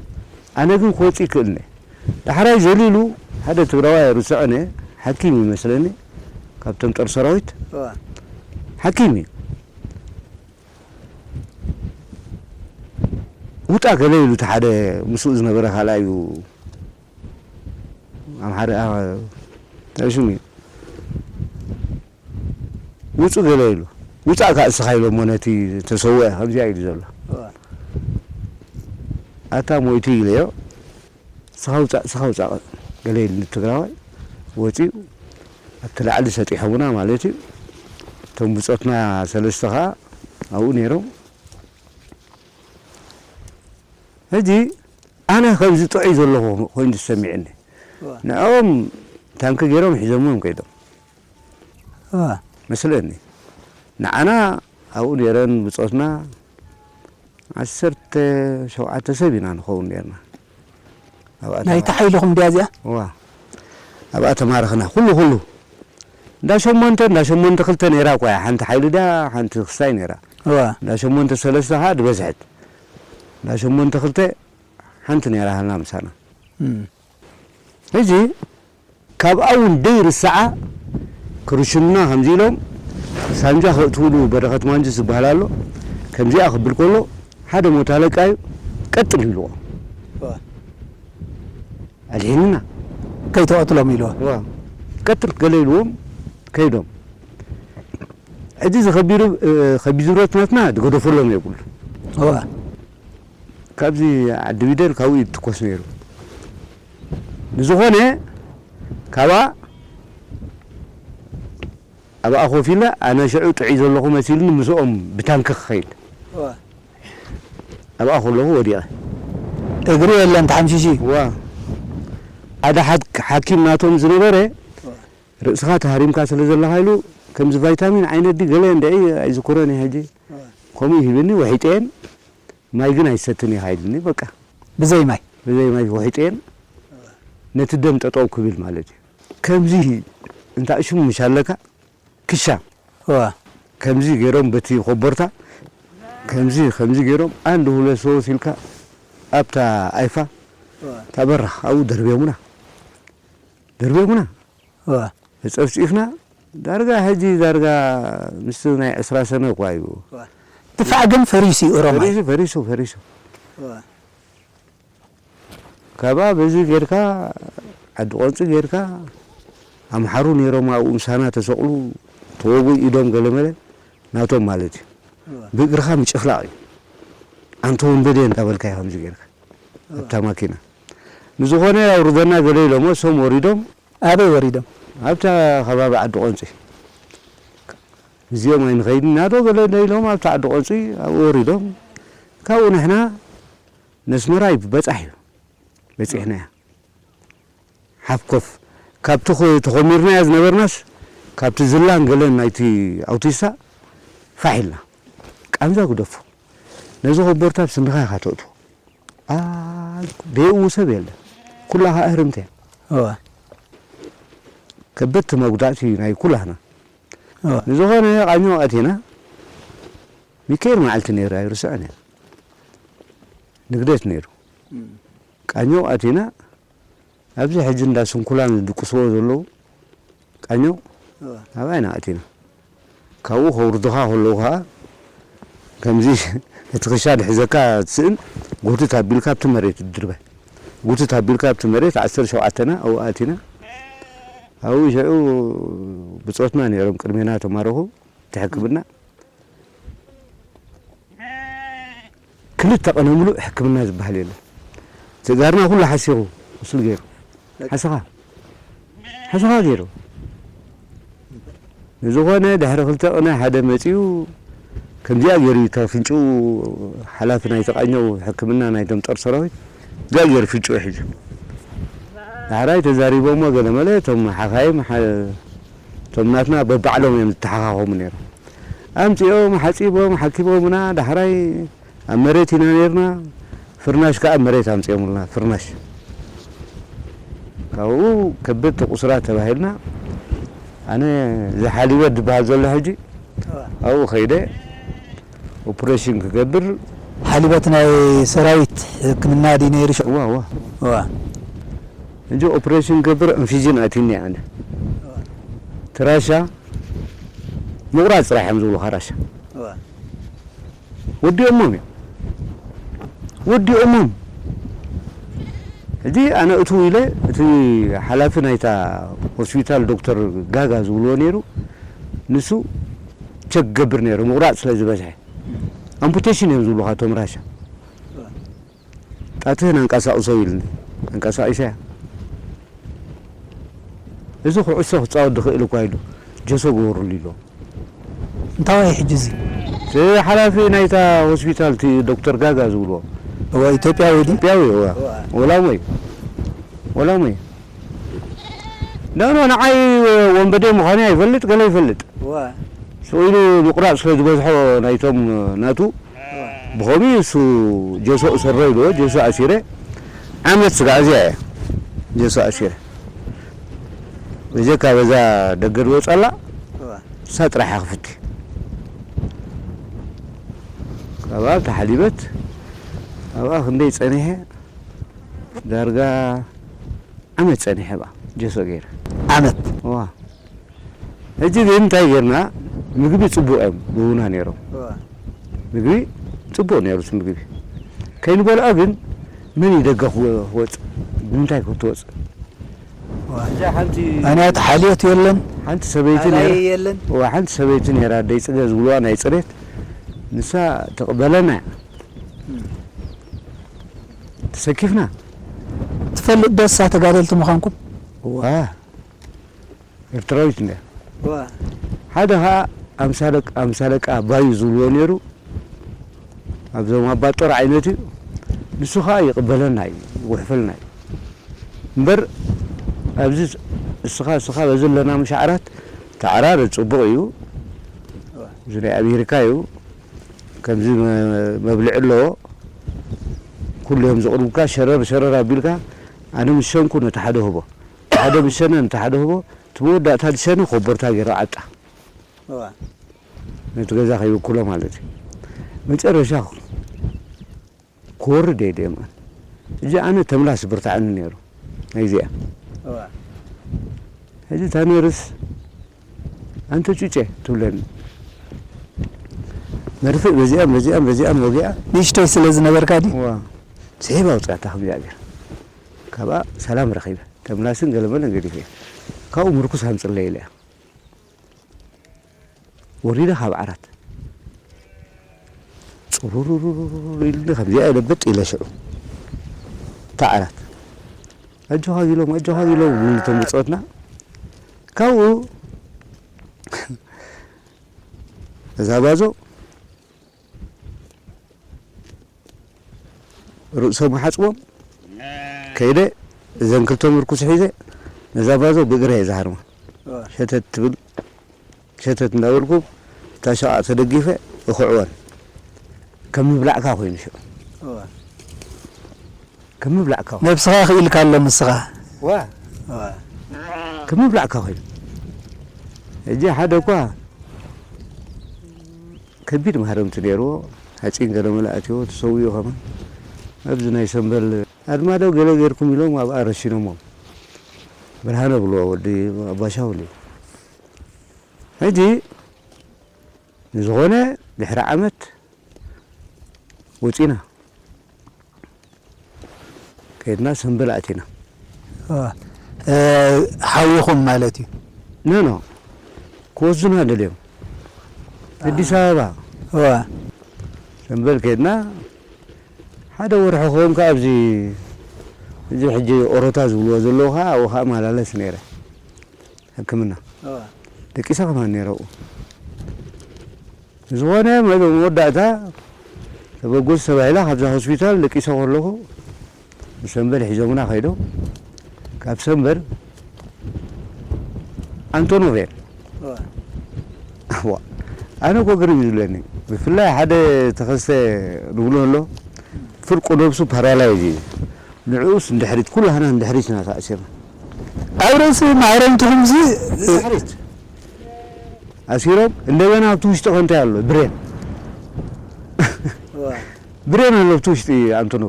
ኣነ ግን ክወጽእ ይክእልኒ። ዳሕራይ ዘሊሉ ሓደ ትግራዋይ ርስዕነ ሓኪም ይመስለኒ ካብቶም ጦር ሰራዊት እዋ። ሓኪም እዩ። ውጣ ገለ ኢሉ እቲ ሓደ ምስኡ ዝነበረ ካልኣዩ ኣምሓሪ እንታይ ሽሙ እዩ? ውጹ ገለ ኢሉ ውጻእ ካእ እስኻ ኢሎሞ ነቲ ተሰውአ ከምዚኣ ኢሉ ዘሎ እዋ። ኣታ ሞይቱ ኢለዮ። ስኻ ውጻእ ስኻ ውጻእ ገለ ኢሉ ትግራዋይ ወጺኡ ኣብቲ ላዕሊ ሰጢሖምና ማለት እዩ። እቶም ብጾትና ሰለስተ ኸኣ ኣብኡ ነይሮም። ሕጂ ኣነ ከምዚ ጥዑይ ዘለኹ ኮይኑ ዝሰሚዕኒ እዋ። ንዕኦም ታንኪ ገይሮም ሒዞሞም ከይዶም እዋ። መስለኒ። ንዓና ኣብኡ ነይረን ብጾትና ዓሰርተ ሸውዓተ ሰብ ኢና ንኸውን ነርና። ኣብኣ ናይቲ ተማ- ሓይልኹም ድያ እዚኣ? እዋ። ኣብኣ ተማረኽና። ኩሉ፣ ኩሉ። እንዳ ሸሞንተ፣ እንዳ ሸሞንተ ክልተ ነይራ እኳ እያ። ሓንቲ ሓይሊ ድያ፣ ሓንቲ ክስታይ ነይራ። እዋ። እንዳ ሸሞንተ ሰለስተ ኸዓ ዝበዝሐት። እንዳ ሸሞንተ ክልተ ሓንቲ ነይራ ሃልና ምሳና። እም። ሕጂ ካብኣ እውን ደይርስዓ ክርሽኑና ከምዚ ኢሎም ሳንጃ ከእትውሉ በረኸት ማንጁስ ዝበሃል ኣሎ። ከምዚኣ ክብል ከሎ ሓደ ሞት ኣለቃ እዩ ቀጥል ይብልዎ። ዋ። ኣድሒንና። ከይተቐትሎም ኢልዎ። ዋ። ቀጥል ገለ ኢልዎም ከይዶም። ሕጂ እዚ ከቢሩ፣ እ፣ ከቢዙ ብረት ናትና ድገደፈሎም የብሉ። ዋ። ካብዚ ዓዲ ቢደል ካብኡ እዩ ትኮስ ነይሩ። ንዝኾነ ካብኣ ኣብኣ ኮፍ ኢለ ኣነ ሽዑ ጥዑይ ዘለኹ መሲሉኒ ምስኦም ብታንኪ ክኸይድ። እዋ። ኣብኣ ከለኹ ወዲቐ። እግሩ የለን ተሓምሺሺ። ዋ። ሓደ ሓድ-፣ ሓኪም ናቶም ዝነበረ እዋ። ርእስኻ ተሃሪምካ ስለ ዘለኻ ኢሉ ከምዚ ቫይታሚን ዓይነት ድዩ ገለ እንድዒ ኣይዝክሮን እየ ሕጂ። እዋ። ከምኡ ይህብኒ ውሒጠየን ማይ ግን ኣይሰትን ኢኻ ኢሉኒ በቃ። ብዘይ ማይ? ብዘይ ማይ ውሒጠየን ነቲ ደም ጠጠው ክብል ማለት እዩ። ከምዚ እንታይ ሽሙ ምሽ ኣለካ? ክሻ። እዋ። ከምዚ ገይሮም በቲ ኮቦርታ፣ ከምዚ፣ ከምዚ ገይሮም ኣንድ ሁለት ሶስት ኢልካ ኣብታ ኣይፋ እዋ። እታ በራኽ ኣብኡ ደርብዮምና። ደርብዮምና። እዋ። ተጸፍጺፍና። ዳርጋ ሕጂ ዳርጋ ምስ ናይ ዕስራ ሰነ እኳ እዩ። እዋ። ድፋዕ ግን ፈሪሱ እዩ ኦሮማይ። ፈሪሱ፣ ፈሪሱ፣ ፈሪሱ። እዋ። ካብኣ በዚ ጌርካ ዓዲ ቆንፂ ጌርካ ኣምሓሩ ነይሮም ኣብኡ ምሳና ተሰቕሉ ተወጉ ኢዶም ገለመለ ናቶም ማለት እዩ። እዋ። ብእግርኻ ምጭፍላቕ እዩ። ኣንተ ወንበዴ እንዳበልካ እዩ ከምዚ ጌርካ እዋ። ኣብታ ማኪና። ንዝኾነ ኣውርደና ገለ ኢሎሞ እሶም ወሪዶም። ኣበይ ወሪዶም? ኣብታ ከባቢ ዓዲ ቆንፂ። እዚኦም ኣይንኸይድን ኢና ዶ ገለ ኢሎም ኣብታ ዓዲ ቆንፂ ኣብኡ ወሪዶም። ካብኡ ንሕና ነስመራ እዩ በፃሕ እዩ በፂሕና እያ። ሓፍ ኮፍ ካብቲ ኮ-፣ ተኾሚርናያ ዝነበርናስ ካብቲ ዝላን ገለን ናይቲ ኣውቲስታ ፋሕ ኢልና። ቃንዛ ግደፎ። ነዚ ኮቦርታ ብስንድኻ ኢኻ ተእትዎ። ኣ-፣ ደይእው ሰብ የለ። ኩላኻ እህርምቲ እያ። እዋ። ከበድቲ መጉዳእቲ ናይ ኩላህና። እዋ። ንዝኾነ ቃኘው ኣቲና፣ ሚካኤል መዓልቲ ነይሩ፣ ኣይርስዖን እየ። ንግደት ነይሩ። እም። ቃኘው ኣቲና፣ ኣብዚ ሕጂ እንዳ ስንኩላን ዝድቅስዎ ዘለዉ ቃኘው እዋ። ኣባይና ኣቲና። ካብኡ ከውርዱኻ ከለዉ ኸዓ፣ ከምዚ እቲ ክሻ ድሕዘካ ትስእን፣ ጉትት ኣቢልካ ኣብቲ መሬት ትድርበ። ጉትት ኣቢልካ ኣብቲ መሬት ዓሰርተ ሸውዓተና ኣብኡ ኣቲና። ኣብኡ ሽዑ ብጾትና ነይሮም ቅድሜና ተማረኹ፣ እቲ ሕክምና። ክልተ ቀነ ሙሉእ ሕክምና ዝበሃል የለን። ተጋርና ኩሉ ሓሲኹ፣ ቁስል ገይሩ። ሓሰኻ። ሓሰኻ ገይሩ። ንዝኾነ ድሕሪ ክልተ ቅነ ሓደ መጺኡ፣ ከምዚኣ ገይሩ እዩ፣ እታ ፍንጭኡ ሓላፊ ናይ ተቃኘው ሕክምና ናይቶም ጦር ሰራዊት፣ እዚኣ ገይሩ ፍንጭኡ ሒዙ። ዳሕራይ ተዛሪቦሞ ገለ መለ፣ እቶም ሓኻይም፣ ሓ-፣ እቶም ናትና በባዕሎም እዮም ዝተሓኻኸሙ ነይሮም። ኣምጺኦም፣ ሓጺቦም፣ ሓኪሞምና፣ ዳሕራይ ኣብ መሬት ኢና ነይርና፣ ፍርናሽ ከኣ ኣብ መሬት ኣምጺኦምልና፣ ፍርናሽ። ካብኡ ከበድቲ ቁስራት ተባሂልና፣ ኣነ እዚ ሓሊበት ዝበሃል ዘሎ ሕጂ፣ እዋ። ኣብኡ ከይደ ኦፕሬሽን ክገብር። ሓሊበት ናይ ሰራዊት ሕክምና ድዩ ነይሩ ሽዑ? እዋ፣ እዋ። እዋ። ሕጂ ኦፕሬሽን ክገብር እንፊዚን ኣትዩኒ ኣነ። እዋ። እቲ ራሻ ምቑራጽ ጥራሕ እዮም ዝብሉኻ ራሻ። እዋ። ወዲኦሞም እዮም። ወዲኦሞም። ሕጂ ኣነ እትው ኢለ፣ እቲ ሓላፊ ናይታ ሆስፒታል ዶክተር ጋጋ ዝብልዎ ነይሩ፣ ንሱ ቸክ ገብር ነይሩ፣ ምቑራጽ ስለ ዝበዝሐ። ኣምፑቴሽን እዮም ዝብሉኻ እቶም ራሻ። ጣትህን ኣንቀሳቕሶ ኢሉኒ። ኣንቀሳቒሰያ። እዚ ኩዕሶ ክጻወት ዝኽእል እኳ ኢሉ፣ ጀሶ ግበሩሉ ኢሉ። እንታይ እዩ ሕጂ እዚ? እቲ ሓላፊ ናይታ ሆስፒታል፣ እቲ ዶክተር ጋጋ ዝብልዎ። እወ፣ ኢትዮጵያዊ ድዩ? ኢትዮጵያዊ፣ እወ። እወ። ወላሞ እዩ። ወላሞ እዩ። ኖ፣ ኖ፣ ንዓይ ወንበዴ ምዃነይ ኣይፈልጥ፣ ገለ ይፈልጥ። እወ። ስቕ ኢሉ ምቑራጽ ስለ ዝበዝሖ ናይቶም ናቱ፣ እወ። ብኸምኡ እሱ ጀሶ እሰሮ ኢልዎ፣ ጀሶ ኣሲረ፣ ዓመት ስጋዕ እዚኣ እያ። ጀሶ ኣሲረ። በጀካ በዛ ደገ ዝወጸላ፣ እወ። እሳ ጥራሕ እያ ክፍቲ። ካብኣ ተሓሊበት፣ ኣብኣ ክንደይ ጸኒሐ፣ ዳርጋ ዓመት ጸኒሐ ብኣ፣ ጀሶ ገይረ። ዓመት? እዋ። ሕጂ ግን እንታይ ጌርና፣ ምግቢ ጽቡቕ እዮም ዝህቡና ነይሮም። እዋ። ምግቢ ጽቡቕ ነይሩ እቲ ምግቢ። ከይንበልዖ ግን መን እዩ ደገ ክወ-፣ ክወጽእ? ንምንታይ ክትወጽእ? እዋ። እዛ ሓንቲ ኣንያት ሓልዮት የለን። ሓንቲ ሰበይቲ ኣላይ ነይራ። የለን። እዋ፣ ሓንቲ ሰበይቲ ነይራ፣ ኣደይ ጽገ ዝብልዋ ናይ ጽሬት። ንሳ ተቕበለና እያ። እም። ተሰኪፍና። ትፈልጥ ዶ እሳ ተጋደልቲ ምዃንኩም? እዋ። ኤርትራዊት እንድያ። እዋ። ሓደ ኸኣ ኣምሳለቅ-፣ ኣምሳለቃ ባዩ ዝብልዎ ነይሩ። ኣብዞም ኣባ ጦር ዓይነት እዩ። ንሱ ኸኣ ይቕበለና እዩ፣ ይጉሕፈልና እዩ። እምበር ኣብዚ እስኻ፣ እስኻ በዚ ኣለና ምሻዕራት ተዓራረድ ጽቡቕ እዩ። እዋ። እዚ ናይ ኣሜሪካ እዩ። ከምዚ መ-፣ መብልዒ ኣለዎ። ኩሉ እዮም ዝቕርቡካ፣ ሸረር ሸረር ኣቢልካ፣ ኣነ ምስ ሸንኩ ነቲ ሓደ ህቦ። ሓደ ምስ ሸነ ነቲ ሓደ ህቦ። እቲ መወዳእታ ዝሸነ ኮቦርታ ገይሩ ዓጣ። እዋ። ነቲ ገዛ ከይብኩሎ ማለት እዩ። መጨረሻ ክወርድ እየ ድየ ምኣን። እዚ ኣነ ተምላስ ብርትዓኒ ነይሩ። ናይዚኣ። እዋ። ሕጂ እታ ነርስ፣ "ኣንተ ጩጨ" ትብለኒ። መርፍእ በዚኣን፣ በዚኣን፣ በዚኣን ወጊኣ። ንእሽቶይ ስለ ዝነበርካ ድዩ? እዋ። ስሒባ ኣውፅኣታ ከምዚኣ ገይራ። ካብኣ ሰላም ረኺበ። ተምላስን ገለመለን ገዲፈ። ካብኡ ምርኩስ ኣምፅለይ ኢለ እያ። ወሪደ ካብ ዓራት። ጹሩሩሩሩሩ ኢሉኒ፣ ከምዚኣ ኢለ በጥ ኢለ ሽዑ። እታ ዓራት። "ኣጆኻ" ኢሎም፣ "ኣጆኻ" ኢሎም፣ እቶም ብጾትና። ካብኡ እዛ ባዞ ርእሶም ሓጽቦም ከይደ፣ እዘን ክልተ ምርኩስ ሒዘ፣ ነዛ ባዞ ብእግረ እየ ዝሃርማ። እወ። ሸተት ትብል፣ ሸተት እንዳበልኩ፣ እታ ሸቓቕ ተደጊፈ እኹዕወን። ከም ምብላዕካ ኮይኑ ሽዑ። እወ። ከም ምብላዕካ ኮይኑ። ነብስኻ ክኢልካ ኣሎ ንስኻ። ዋ። እወ። ከም ምብላዕካ ኮይኑ። ሕጂ ሓደ እኳ ከቢድ ማህረምቲ ነይርዎ። ሓፂን ገለ መለ ኣትይዎ፣ ተሰዊኡ ከማን። ኣብዚ ናይ ሰምበል ኣድማ ዶ ገለ ጌርኩም ኢሎም ኣብኣ ረሺኖሞ። ብርሃነ ብልዎ ወዲ ኣባሻውል እዩ። ሕጂ ንዝኾነ ድሕሪ ዓመት ወፂና። ከይድና ሰምበል ኣቲና። እወ። እ፣ ሓዊኹም ማለት እዩ? ኖ፣ ኖ። ክወስዱና ደልዮም። ኣዲስ ኣበባ። እወ። ሰምበል ከይድና ሓደ ወርሒ ክኸውን ከኣ ኣብዚ፣ እዚ ሕጂ ኦሮታ ዝብልዎ ዘለዉ ከኣ ኣብኡ ከኣ እመላለስ ነይረ። ሕክምና። እወ። ደቂሰ ከማን ነይረ ኣብኡ። ዝኾነ መ-፣ መወዳእታ ተበገሱ ተባሂላ ካብዛ ሆስፒታል ደቂሰ ከለኹ ብሰንበል ሒዞምና ከይዶም። ካብ ሰንበል ኣንቶኖቭ እየን። እወ። እዋ፣ ኣነ እኮ ግርም እዩ ዝብለኒ። ብፍላይ ሓደ ተኸስተ ንብሎ ኣሎ፣ ፍርቁ ነብሱ ፓራላይዝ እዩ። ንዕኡስ ንድሕሪት፣ ኩላህና ንድሕሪት ኢና ተኣሲርና። ኣብ ርእሲ ማዕረ እንትኹምዚ፣ ድሕሪት ኣሲሮም፣ እንደገና ኣብቲ ውሽጢ ከ እንታይ ኣሎ? ብሬን። እዋ። ብሬን ኣሎ ኣብቲ ውሽጢ ኣንትኖ።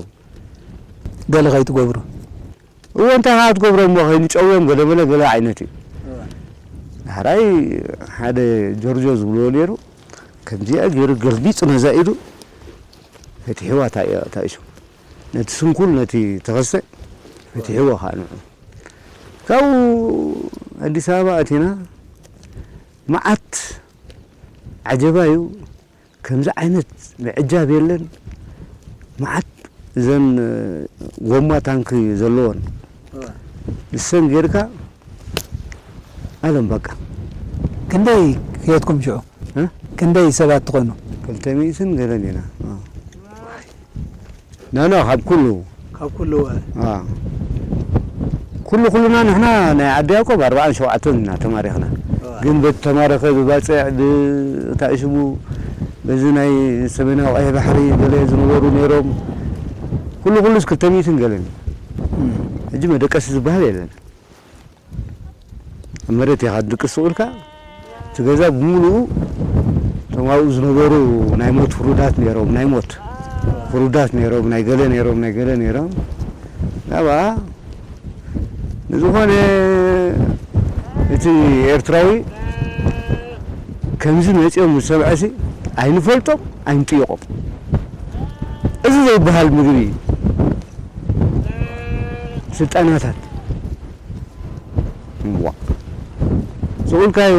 ገለ ከይትገብሩ። እዎ፣ እንታይ ከዓ ትገብሮ እሞ፣ ከይንጨውዮም ገለ መለ ገለ ዓይነት እዩ። እዋ። ዳሕራይ ሓደ ጆርጆ ዝብልዎ ነይሩ፣ ከምዚኣ ገይሩ ገልቢጡ ነዛ ኢዱ ፈቲሕዋ፣ እታ እያ፣ እታ እሱ። ነቲ ስንኩል፣ ነቲ ተኸስተ ፈቲሕዎ ከዓ ንዑ። ካብኡ ኣዲስ ኣበባ ኣቲና፣ መዓት ዓጀባ እዩ። ከምዚ ዓይነት ምዕጃብ የለን። መዓት እዘን ጎማ ታንኪ ዘለወን፣ እዋ። ንሰን ጌርካ ኣለም በቃ። ክንደይ ክየትኩም ሽዑ? እ? ክንደይ ሰባት ትኾኑ? ክልተ ሚእትን ገለን ኢና። እ። ና፣ ና፣ ካብ ኩሉ። ካብ ኩሉ፣ እ። አ። ኩሉ፣ ኩሉና ንሕና ናይ ዓዲ ያዕቆብ ኣርባዓን ሸውዓተን ኢና ተማሪኽና። እ። ግን በቲ ተማረኸ ብባጽዕ፣ ብታእሽሙ፣ በዚ ናይ ሰሜናዊ ቀይሕ ባሕሪ ገለ ዝነበሩ ነይሮም። ኩሉ፣ ኩሉስ ክልተ ሚእትን ገለን። እም። ሕጂ መደቀሲ ዝበሃል የለን። ኣብ መሬት ኢኻ ትድቅስ ስቕ ኢልካ፣ እቲ ገዛ ብምሉኡ እቶም ኣብኡ ዝነበሩ ናይ ሞት ፍሩዳት ነይሮም፣ ናይ ሞት ፍሩዳት ነይሮም፣ ናይ ገለ ነይሮም፣ ናይ ገለ ነይሮም። ናብኣ ንዝኾነ እቲ ኤርትራዊ ከምዚ መጺኦም ምስ ሰምዐሲ ኣይንፈልጦም፣ ኣይንጥይቖም። እዚ ዘይበሃል ምግቢ፣ ስልጠናታት። እዋ። ስቕ ኢልካዮ፣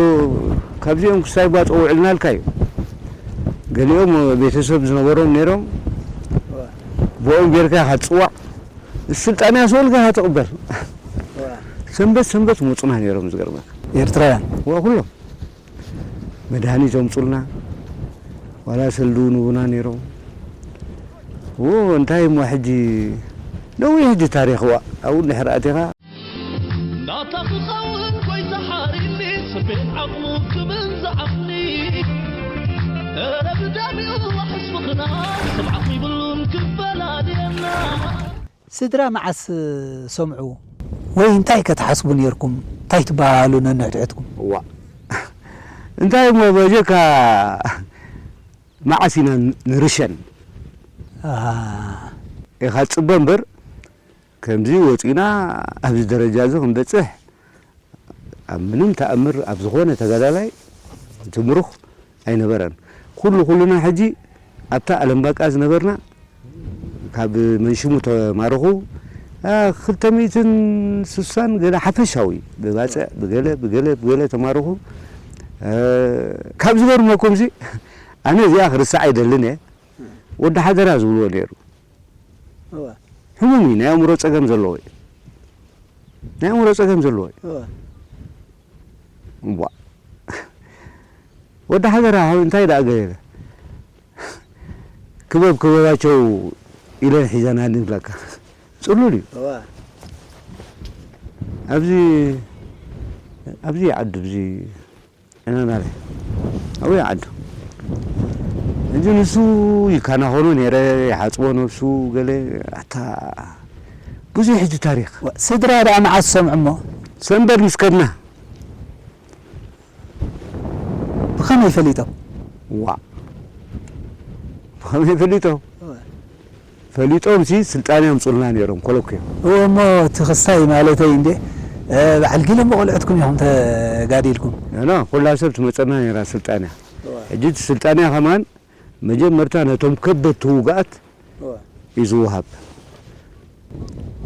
ካብዚኦም ክሳይ ባጽዕ ውዕልና ኢልካዮ። ገሊኦም ቤተሰብ ዝነበሮም ነይሮም፣ እዋ። ብኦም ጌርካ ኢኻ ትጽዋዕ። ስልጣንያ ስቕ ኢልካ ኢኻ ትቕበል። እዋ። ሰንበት ሰንበት ይመጹና ነይሮም፣ ዝገርመካ። ኤርትራውያን? እዋ፣ ኩሎም። መድሃኒት የምጹልና፣ ዋላ ሰልዲ ንቡና ነይሮም። ዎ፣ እንታይ እሞ ሕጂ ነዊሕ ሕጂ ታሪኽ፣ ዋ፣ ኣብኡ እንድሕር ኣቲኻ። ናታ ክኸውን ጎይታ ሓሪኒ፣ ስቤን ዓቕሙ ክብል ዝዓቕሊ። ኧረ ብዳሚኡ ዋሕስ ምኽና፣ ስምዓት ይብሉን ክፈላልየና። ስድራ መዓስ ሰምዑ? ወይ እንታይ ከትሓስቡ ነይርኩም? እንታይ ትበሃሃሉ ነንሕድሕድኩም? እዋ። እንታይ እሞ በጀካ መዓስ ኢና ንርሸን? ኣሃ። ኢኻ ትጽበ እምበር፣ ከምዚ ወጺና ኣብዚ ደረጃ እዚ ክንበጽሕ ኣብ ምንም ተኣምር ኣብ ዝኾነ ተጋዳላይ ትምሩኽ ኣይነበረን። ኩሉ ኩሉና ሕጂ ኣብታ ኣለምባቃ ዝነበርና ካብ መንሽሙ ተማረኹ፣ አ፣ ክልተ ሚእትን ስሳን ገለ ሓፈሻዊ ብባጽዕ ብገለ፣ ብገለ፣ ብገለ ተማረኹ። እ፣ ካብ ዝገርመኩምሲ ኣነ እዚኣ ክርስዓ ኣይደልን እየ። ወዲ ሓደራ ዝብልዎ ነይሩ። እዋ። ሕሙም እዩ፣ ናይ ኣእምሮ ጸገም ዘለዎ እዩ። ናይ ኣእምሮ ጸገም ዘለዎ እዩ። እዋ። እዋ። ወዲ ሓደራ፣ እንታይ ደኣ ገለ? ክበብ ክበባቸው ኢለን ሒዘናኒ ይብለካ። ጽሉል እዩ። እዋ። ኣብዚ፣ ኣብዚ ዓዲ፣ ኣብዚ ዕናናለ ኣብኡ ይዓዱ። እንጂ ንሱ ይከናኸኖ ነይረ፣ ይሓጽቦ ነብሱ፣ ገለ ኣታ ብዙሕ ሕጂ ታሪኽ። ዋ፣ ስድራ ደኣ መዓስ ሰምዑ እሞ? ሰንበት ምስ ከድና። ብኸመይ ፈሊጦም? ዋ። ብኸመይ ፈሊጦም? ዋ። ፈሊጦም ሲ ስልጣን የምጹልና ነይሮም፣ ኮለኩ እዮም። እዎ እሞ እቲ ክስታይ ማለተይ እንዴ፣ እ፣ በዓል ጊሎም ብቆልዑትኩም ኢኹም ተጋዲልኩም። ኖ፣ ኖ፣ ኩላ ሰብ ትመጸና ነይራ ስልጣንያ። እዋ። ሕጂ እቲ ስልጣንያ ከማን መጀመርታ ነቶም ከበድቲ ውግኣት እዋ። እዩ ዝወሃብ።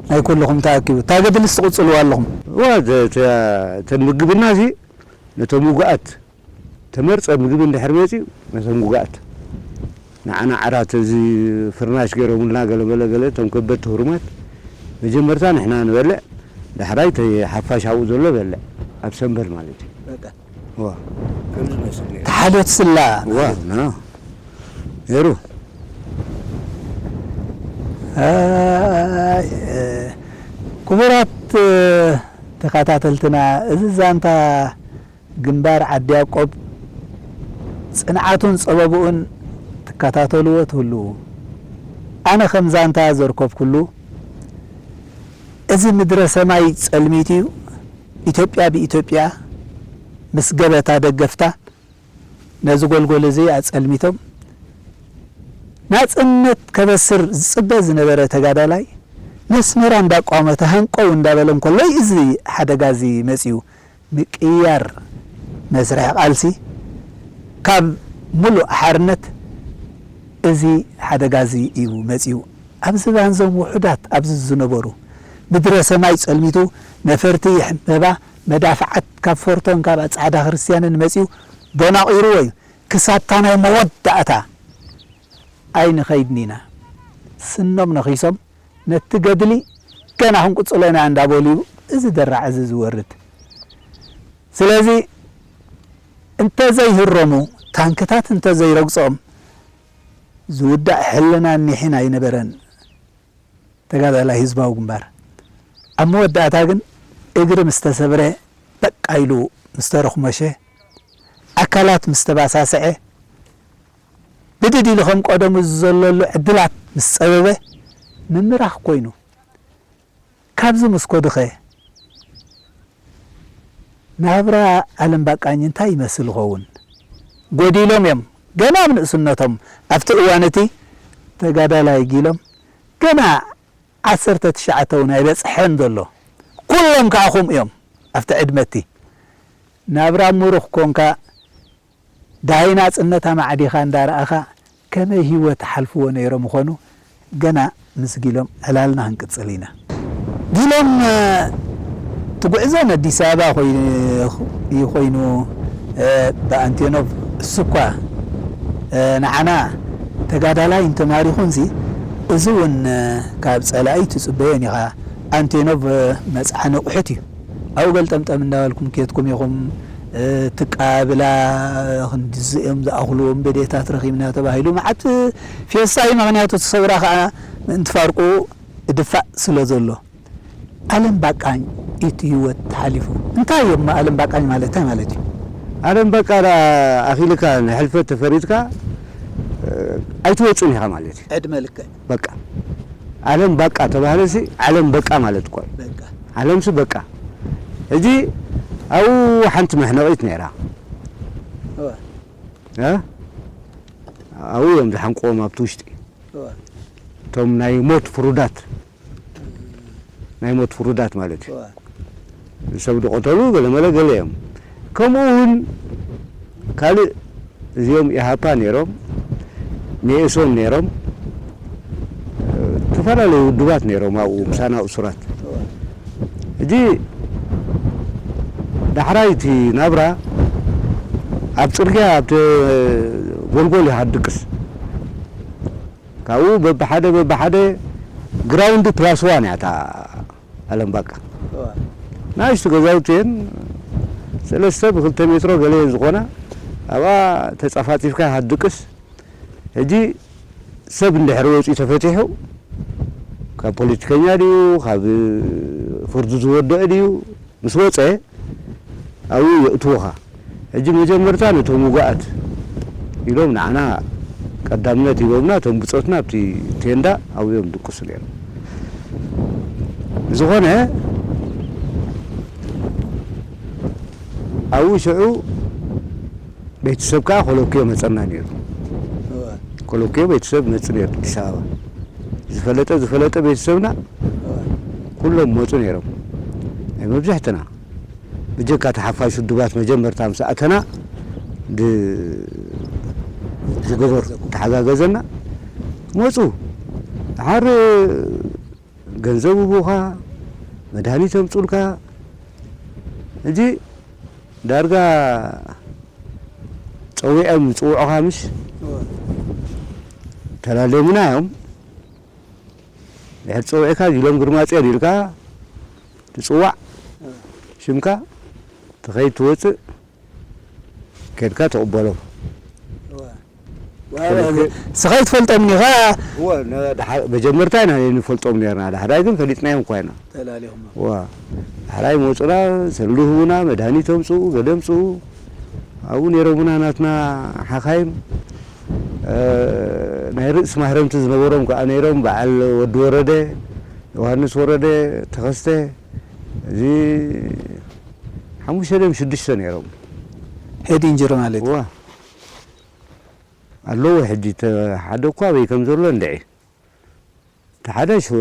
ናይ ኩልኹም ተኣኪቡ። እታ ገድልስ ትቕጽልዋ ኣለኹም? እዋ፣ ተ-፣ ተ-፣ ተን ምግብና እዚ ነቶም ውግኣት ተመርጸ ምግቢ እንድሕር መጺኡ፣ ነቶም ውግኣት ንዓና ዓራት እዚ ፍርናሽ ገይሮምልና፣ ገለ በለ ገለ፣ እቶም ከበድቲ ህሩማት መጀመርታ ንሕና ንበልዕ፣ ዳሕራይ እቲ ሓፋሽ ኣብኡ ዘሎ በልዕ፣ ኣብ ሰንበል ማለት እዩ። በቃ። ዋ። ከምዚ መስል ነይሩ። ተሓልዮት ስላ ዋ፣ ማለት እዩ። ና። ነይሩ። ኣይ፣ እ፣ ክቡራት፣ እ፣ ተኸታተልትና፣ እዚ ዛንታ ግንባር ዓዲ ያዕቆብ ጽንዓቱን ጸበብኡን ትከታተልዎ ትህልዉ። ኣነ ከም ዛንታ ዘርከብኩሉ፣ እዚ ምድረ ሰማይ ጸልሚት እዩ፣ ኢትዮጵያ ብኢትዮጵያ ምስ ገበታ ደገፍታ ነዚ ጎልጎል እዚ ኣጸልሚቶም ናጽነት ከበስር ዝጽበ ዝነበረ ተጋዳላይ ነስመራ እንዳቋመተ ሃንቀው እንዳበለ እንከሎ እዩ እዚ ሓደጋ እዚ መጺኡ። ምቅያር መስርሕ ቃልሲ ካብ ሙሉእ ሓርነት እዚ ሓደጋ እዚ እዩ መጺኡ። ኣብዚ ባንዞም ውሑዳት ኣብዚ ዝነበሩ ምድረ ሰማይ ጸልሚቱ ነፈርቲ ይሕንበባ መዳፍዓት ካብ ፎርቶን ካብ ጻዕዳ ክርስትያንን መጺኡ ዶናቒርዎ እዩ። ክሳብታ ናይ መወዳእታ ኣይንኸይድን ኢና። ስኖም ነኺሶም ነቲ ገድሊ ገና ክንቅጽሎ ኢና እንዳበሉ እዩ እዚ ደራዕ እዚ ዝወርድ። ስለዚ እንተዘይህረሙ፣ ታንክታት እንተዘይረግጾም ዝውዳእ ሕልና እኒሕን ኣይነበረን ተጋዳላይ ህዝባዊ ግንባር። ኣብ መወዳእታ ግን እግሪ ምስ ተሰብረ በቃ ኢሉ ምስ ተረኽሞሸ ኣካላት ምስ ተባሳስዐ ብድድ ኢሉ ከም ቀደሙ ዝዘለሉ ዕድላት ምስ ጸበበ ምምራኽ ኮይኑ። ካብዚ ምስ ኮድኸ ናብራ ኣለም ባቃኝ እንታይ ይመስል ይኸውን? ጎዲሎም እዮም ገና ኣብ ንእስነቶም ኣብቲ እዋን እቲ ተጋዳላይ ጊሎም ገና ዓሰርተ ትሽዓተ እውን ኣይበጽሐን ዘሎ። ኩሎም ከኣ ከምኡ እዮም ኣብቲ ዕድመ እቲ ናብራ ምሩኽ ኮንካ ዳይ ናጽነት ኣማዕዲኻ እንዳረኣኻ ከመይ ህይወት ሓልፍዎ ነይሮም ምኾኑ ገና ምስ ጊሎም ዕላልና ክንቅጽል ኢና። ጊሎም እቲ ጉዕዞ ንኣዲስ ኣበባ ኮይኑ እዩ ኮይኑ ብኣንቴኖቭ እሱ እኳ ንዓና ተጋዳላይ እንተማሪኹንሲ እዚ እውን ካብ ጸላኢ ትጽበዮን ኢኻ። ኣንቴኖቭ መጽዓ ንቑሑት እዩ። ኣብኡ ገልጠምጠም እንዳበልኩም ኬድኩም ኢኹም። ትቃብላ ክንድዚ እዮም ዝኣኽሉ ወንበዴታት ረኺብና ተባሂሉ መዓት ፌስታ እዩ። ምኽንያቱ እቲ ሰውራ ከዓ ምእንቲ ፋርቁ እድፋእ ስለ ዘሎ ኣለም ባቃኝ እቲ ህይወት ተሓሊፉ። እንታይ እዮም ኣለም ባቃኝ ማለት እንታይ ማለት እዩ? ኣለም በቃ ደኣ ኣኺልካ ንሕልፈት ተፈሪድካ ኣይትወፅን ኢኻ ማለት እዩ። ዕድመ ልክዕ። በቃ ኣለም በቃ ተባህለሲ ዓለም በቃ ማለት እኮ እዩ። በቃ ዓለምሲ በቃ። ሕጂ ኣብኡ ሓንቲ መሕነቒት ነይራ። እወ። እ? ኣብኡ እዮም ዝሓንቅዎም ኣብቲ ውሽጢ። እወ። እቶም ናይ ሞት ፍሩዳት፣ ናይ ሞት ፍሩዳት ማለት እዩ። እወ። ሰብ ዝቐተሉ ገለመለ ገለ እዮም። ከምኡ እውን ካልእ እዚኦም ኢሃፓ ነይሮም፣ ሜእሶን ነይሮም፣ ዝተፈላለዩ ውድባት ነይሮም ኣብኡ ምሳና እሱራት። ሕጂ ዳሕራይ እቲ ናብራ ኣብ ጽርግያ ኣብቲ ጎልጎል ኢኻ ትድቅስ። ካብኡ በብሓደ በብሓደ ግራውንድ ፕላስ ዋን እያ እታ ኣለም ባቃ። እዋ። ንኣሽቱ ገዛውቲ እየን፣ ሰለስተ ብክልተ ሜትሮ ገለ እየን ዝኾና፣ ኣብኣ ተጻፋጺፍካ ኢኻ ትድቅስ። ሕጂ ሰብ እንድሕር ወጺኡ ተፈቲሑ፣ ካብ ፖለቲከኛ ድዩ፣ ካብ ፍርዱ ዝወደአ ድዩ፣ ምስ ወጸ ኣብኡ የእትዉኻ። ሕጂ መጀመርታ ነቶም ውጉኣት ኢሎም ንዓና ቀዳምነት ሂቦምና፣ እቶም ብጾትና ኣብቲ ቴንዳ ኣብኡ እዮም ዝድቅሱ ነይሮም። ዝኾነ ኣብኡ ሽዑ ቤተሰብ ከኣ ኮሎኪዮ መጸና ነይሩ። እወ። ኮሎኪዮ ቤተሰብ መጽእ ነይሩ ኣዲስ ኣበባ። ዝፈለጠ ዝፈለጠ ቤተሰብና እወ። ኩሎም መጹ ነይሮም። ናይ መብዛሕትና ብጀካ እቲ ሓፋሽ ውድባት መጀመርታ ምስ ኣተና ድ-፣ ዝገበር ተሓጋገዘና መጹ። ድሓር ገንዘብ ይህቡኻ፣ መድሃኒት የምጹልካ። ሕጂ ዳርጋ ጸዊዖም ዝጽውዑኻ ምሽ እወ። ተላለዩና እዮም። ድሕሪ ጸዊዕካ ጊሎም ግርማጽዮን ኢልካ ትጽዋዕ፣ እወ። ሽምካ ትኸይድ ትወጽእ፣ ኬድካ ትቕበሎም። እወ። ፖለቲከ-፣ ስኻ ይትፈልጦም ኢኻ። እወ፣ ነ-፣ ደሓ-፣ መጀመርታ ኢና ንፈልጦም ነርና፣ ዳሕራይ ግን ፈሊጥናዮም እኳ ኢና። ተላሊኹም። እወ። ዳሕራይ መጹና፣ ሰልዲ ህቡና፣ መድሃኒት ኣምጽኡ፣ ገለ ኣምጽኡ። ኣብኡ ነይሮምና ናትና ሓኻይም፣ እ፣ ናይ ርእሲ ማህረምቲ ዝነበሮም ከኣ ነይሮም፣ በዓል ወዲ ወረደ፣ ዮሃንስ ወረደ፣ ተኸስተ፣ እዚ ሓሙሽተ ድዮም ሽዱሽተ ነይሮም። ሄድ ኢንጅሪ ማለት እዩ። ዋ ኣለዎ ሕጂ፣ እተ ሓደ እኳ ኣበይ ከም ዘሎ እንድዒ። እተ ሓደ ሽ-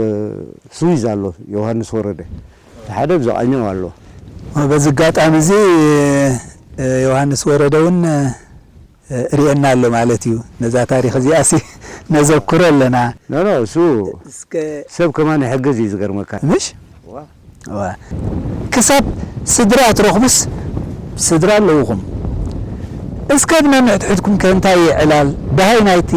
ስዊዝ ኣሎ ዮሃንስ ወረደ፣ እተ ሓደ ብዘቃኘው ኣሎ። በዚ ኣጋጣሚ እዚ ዮሃንስ ወረደ እውን ርእየና ኣሎ ማለት እዩ። ነዛ ታሪኽ እዚኣሲ ነዘክሮ ኣለና። ኖ ኖ እሱ እስከ ሰብ ከማን ይሕግዝ እዩ ዝገርመካ። ምሽ ዋ ክሳብ ስድራ ትረኽቡስ ስድራ ኣለውኹም። እስከ ብነንሕድሕድኩም ከ እንታይ እዩ ዕላል ደሃይ ናይቲ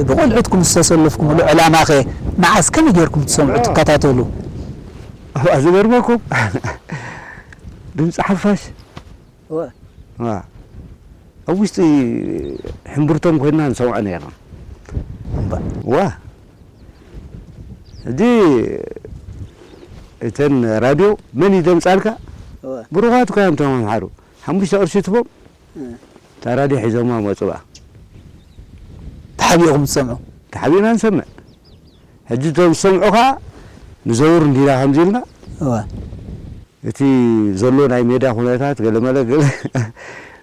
ብቆልዑትኩም ዝተሰለፍኩምሉ ዕላማ ኸ መዓስ ከመይ ጌርኩም ትሰምዑ ትከታተሉ? ኣብኣ ዝገርመኩም ድምፂ ሓፋሽ እወ ዋ፣ ኣብ ውሽጢ ሕምብርቶም ኮይንና ንሰምዖ ነርና። እምባ ዋ ሕጂ እተን ራድዮ መን እዩ ዘምጻልካ? እወ ብሩኻት እኳ እዮም እቶም ኣምሓሩ። ሓሙሽተ ቅርሺ ትቦም እ እታ ራድዮ ሒዞማ መጹ በኣ። ተሓቢእኹም ትሰምዑ ተሓቢእና ንሰምዕ። ሕጂ እቶም ዝሰምዑ ከኣ ንዘውር እንዲና ከምዚ ኢልና እወ እቲ ዘሎ ናይ ሜዳ ኩነታት ገለመለ ገለ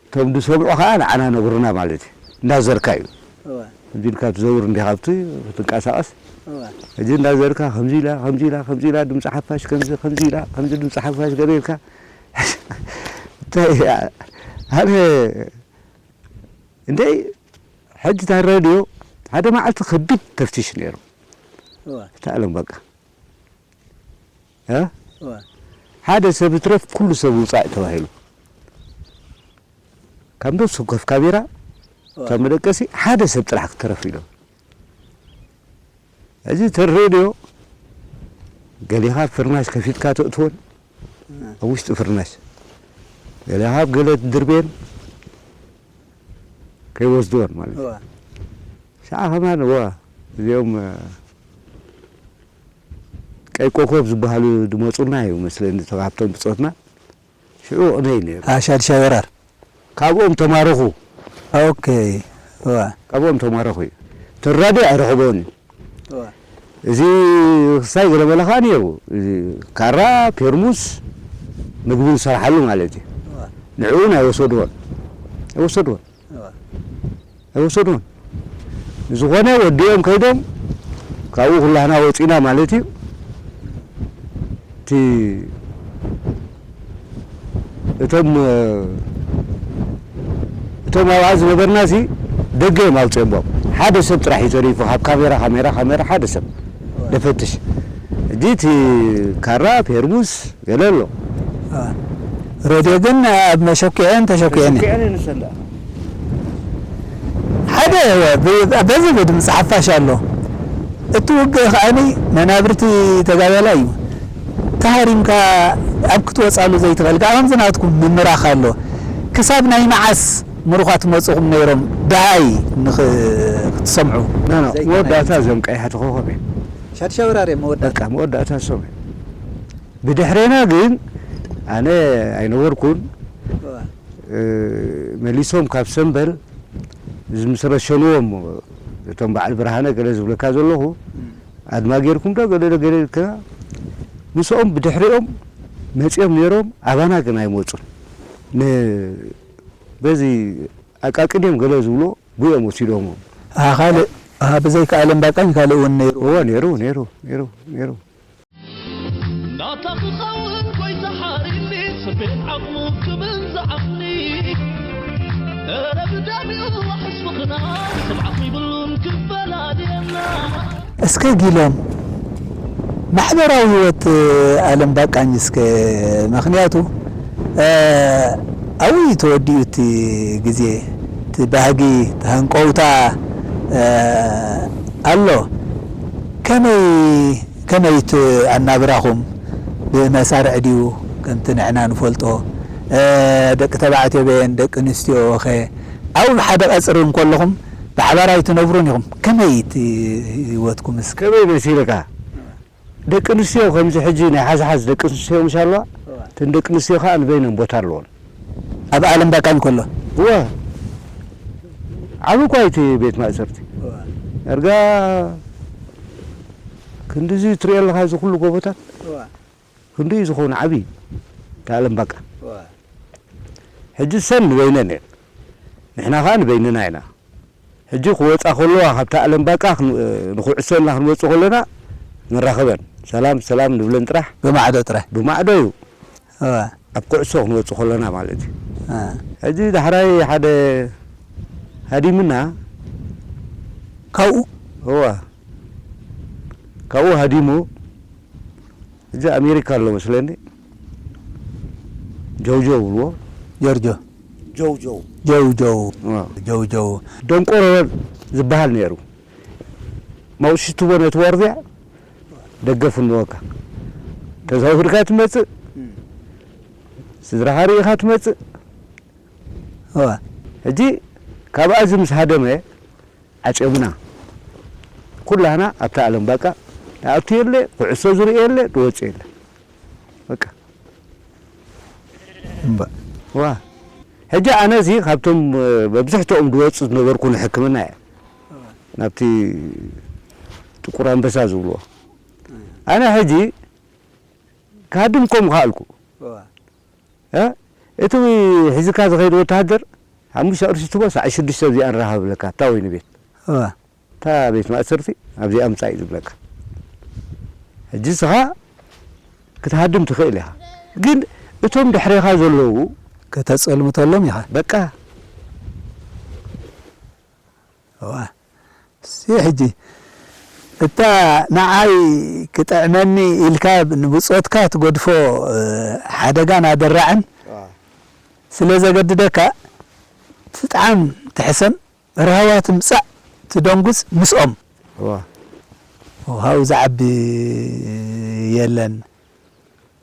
እቶም ዝሰምዑ ከኣ ንዓና ነግሩና ማለት እዩ። እንዳዘርካ እዩ እወ ከምዚ ኢልካ ትዘውር እንዲኻ ኣብቲ ክትንቀሳቐስ እወ ሕጂ እንዳዘርካ ከምዚ ኢላ ከምዚ ኢላ ከምዚ ኢላ ድምፂ ሓፋሽ ከምዚ ከምዚ ኢላ ከምዚ ድምፂ ሓፋሽ ገለ ኢልካ እንታይ እያ? ኣነ እንደ ሕጂ እታ ሬድዮ ሓደ መዓልቲ ከቢድ ተፍትሽ ነይሩ እወ እታ ኣለም በቃ እ? እወ ሓደ ሰብ ይትረፍ ኩሉ ሰብ ውፃእ ተባሂሉ ካብ ነፍሲ ወከፍ ካሜራ እወ ካብ መደቀሲ ሓደ ሰብ ጥራሕ ክትረፍ ኢሎም። እዚ ተን ሬድዮ ገሊኻ ፍርናሽ ከፊትካ ተእትወን ኣብ ውሽጢ ፍርናሽ ገሊኻ ኣብ ገለ ትድርብየን ከይወስድወን ማለት እዩ። እወ ሰዓ ከማን እዋ እዚኦም ቀይ ኮኮብ ዝበሃሉ ዝመፁና እዩ መስለኒ ካብቶም ብፆትና ሽዑ ቅነይ ነይሩ ኣሻድሻ ወራር ካብኦም ተማረኹ ኦኬ እወ ካብኦም ተማረኹ እዩ ተራዲ ኣይረኸቦን እዩ እወ እዚ ክሳይ ገለመለ ከዓ ነይሩ እዚ ካራ ፔርሙስ ምግቢ ዝሰርሓሉ ማለት እዩ እወ ንዕኡ ናይ ወሰድዎን ኣይወሰድዎን እወ ኣይወሰድዎን ዝኾነ ወዲኦም ከይዶም ካብኡ ኩላህና ወፂና ማለት እዩ እቲ እቶም እቶም ኣብኣ ዝነበርና ሲ ደገ እዮም ኣውፅኦምዎም ሓደ ሰብ ጥራሕ እዩ ተሪፉ ካብ ካሜራ ካሜራ ካሜራ ሓደ ሰብ ደፈትሽ እጂ እቲ ካራ ፔርሙስ ገለ ኣሎ ረድዮ ግን ኣብ መሸኩዐን ተሸኩዐን እዩ። ሓደ በዚ ብድምፂ ሓፋሽ ኣሎ እቲ ውግእ ከዓኒ መናብርቲ ተጋዳላይ እዩ ተሃሪምካ ኣብ ክትወፃሉ ዘይትኽእል ከዓ ከምዚ ናትኩም ምምራኽ ኣሎ ክሳብ ናይ መዓስ ምሩኻት መፁኹም ነይሮም ደሃይ ንኽትሰምዑ መወዳእታ እዞም ቀይሓ ተኸኸብ ሻድሻ ወራር እዮም መወዳእታ በቃ መወዳእታ እሶም እዮም ብድሕሬና ግን ኣነ ኣይነበርኩን መሊሶም ካብ ሰምበል እዚ ምስ ረሸንዎም እቶም በዓል ብርሃነ ገለ ዝብለካ ዘለኹ ኣድማ ጌርኩም ዶ ገለ ዶ ገለ ኢልካ ምስኦም ብድሕሪኦም መፂኦም ነይሮም ኣባና ግን ኣይመፁን በዚ ኣቃቅድዮም ገለ ዝብሎ ጉዮም ወሲዶሞ ካልእ ብዘይካ ኣለም ባቃኝ ካልእ እውን ነይሩ እዎ ነይሩ ነይሩ ነይሩ ነይሩ ናታ ክኸውን ጎይታ ሓሪኒ ስቤን ዓቕሙ ክብል ዝዓቕኒ እረ ብዳሚኡ ሕስብኽና ስብዓት ይብሉን ክፈላልየና እስከ ጊሎም ማሕበራዊ ህይወት ኣለም ባቃኝ እስከ ምክንያቱ ኣው ተወዲኡ እቲ ግዜ እቲ ባህጊ ተሃንቀውታ ኣሎ ከመይ ከመይ እቲ ኣናብራኹም ብመሳርዕ ድዩ ከምቲ ንሕና ንፈልጦ ደቂ ተባዕትዮ በየን ደቂ ኣንስትዮ ኸ ኣብ ሓደ ቀፅሪ እንከለኹም ብሓባር ኣይትነብሩን ኢኹም ከመይ እቲ ህይወትኩም እስከ ከመይ መሲልካ ደቂ ኣንስትዮ ከምዚ ሕጂ ናይ ሓዝሓዝ ደቂ ኣንስትዮ ምሽ ኣለዋ እተን ደቂ ኣንስትዮ ከዓ ንበይነን ቦታ ኣለዎን ኣብ ዓለም ባቃኝ ከሎ እወ ዓቢ እኳ እቲ ቤት ማእሰርቲ ዳርጋ ክንድዚ ትሪኦ ኣለካ እዚ ኩሉ ጎቦታት ክንድኡ ዝኸውን ዓብዪ እቲ ዓለም ባቃ ሕጂ ሰን ንበይነን እየን፣ ንሕና ኸኣ ንበይንና ኢና። ሕጂ ክወጻ ከለዋ ካብታ ኣለም ባቃ ክን-፣ ንኹዕሶ ኢልና ክንወጽእ ከለና ንራኸበን፣ ሰላም ሰላም ንብለን ጥራሕ። ብማዕዶ ጥራሕ። ብማዕዶ እዩ። እወ። ኣብ ኩዕሶ ክንወጽእ ከለና ማለት እዩ። እ። ሕጂ ዳሕራይ ሓደ ሃዲምና። ካብኡ? እወ። ካብኡ ሃዲሙ። እዚ ኣሜሪካ ኣሎ መስለኒ። ጀውጀው ብልዎ። ጀርጆ። ጀውጀው። ጀውጀው። እ። ጀውጀው። ደንቆሮ ዝበሃል ነይሩ። መውሲትዎ ነቲ ወርድያ ደገፍ እንወካ። ተዛዊርካ ትመጽእ። ስድራኻ ርኢኻ ትመጽእ። እወ። ሕጂ ካብኣ እዚ ምስ ሃደመ ዓጽዮምና። ኩላህና ኣብታ ኣለም ባቃ ንኣቱ የለ፣ ኩዕሶ ዝርኢ የለ፣ ዝወጽእ የለ። በቃ። እምበ-፣ ዋ። ሕጂ ኣነ እዚ ካብቶም፣ እ፣ መብዝሕትኦም ዝወጽእ ዝነበርኩ ንሕክምና እየ። ናብቲ ጥቁር ኣንበሳ ዝብልዎ። ኣነ ሕጂ ክሃድም ከም ከኣልኩ። ዋ። እ? እቲ ሒዝካ ዝኸይድ ወተሃደር ሓሙሽተ ቅርሺ ትቦ ሰዓት ሽዱሽተ እዚኣ ንራኸብ ብለካ፣ እታ ወይኒ ቤት። እዋ። እታ ቤት ማእሰርቲ ኣብዚኣ ምጻእ እዩ ዝብለካ። ሕጂ ንስኻ ክትሃድም ትኽእል ኢኻ። ግን እቶም ድሕሬኻ ዘለዉ ከተጸልምተሎም ኢኻ። በቃ። እዋ። ሲ ሕጂ እታ ንዓይ ክጥዕመኒ ኢልካ ንብጾትካ ትገድፎ፣ እ፣ ሓደጋ ናደራዕን ዋ። ስለ ዘገድደካ ትጥዓም ትሕሰም ራህዋ ትምጻእ ትደንጉጽ ምስኦም። እዋ። ዋው ዝዓቢ የለን።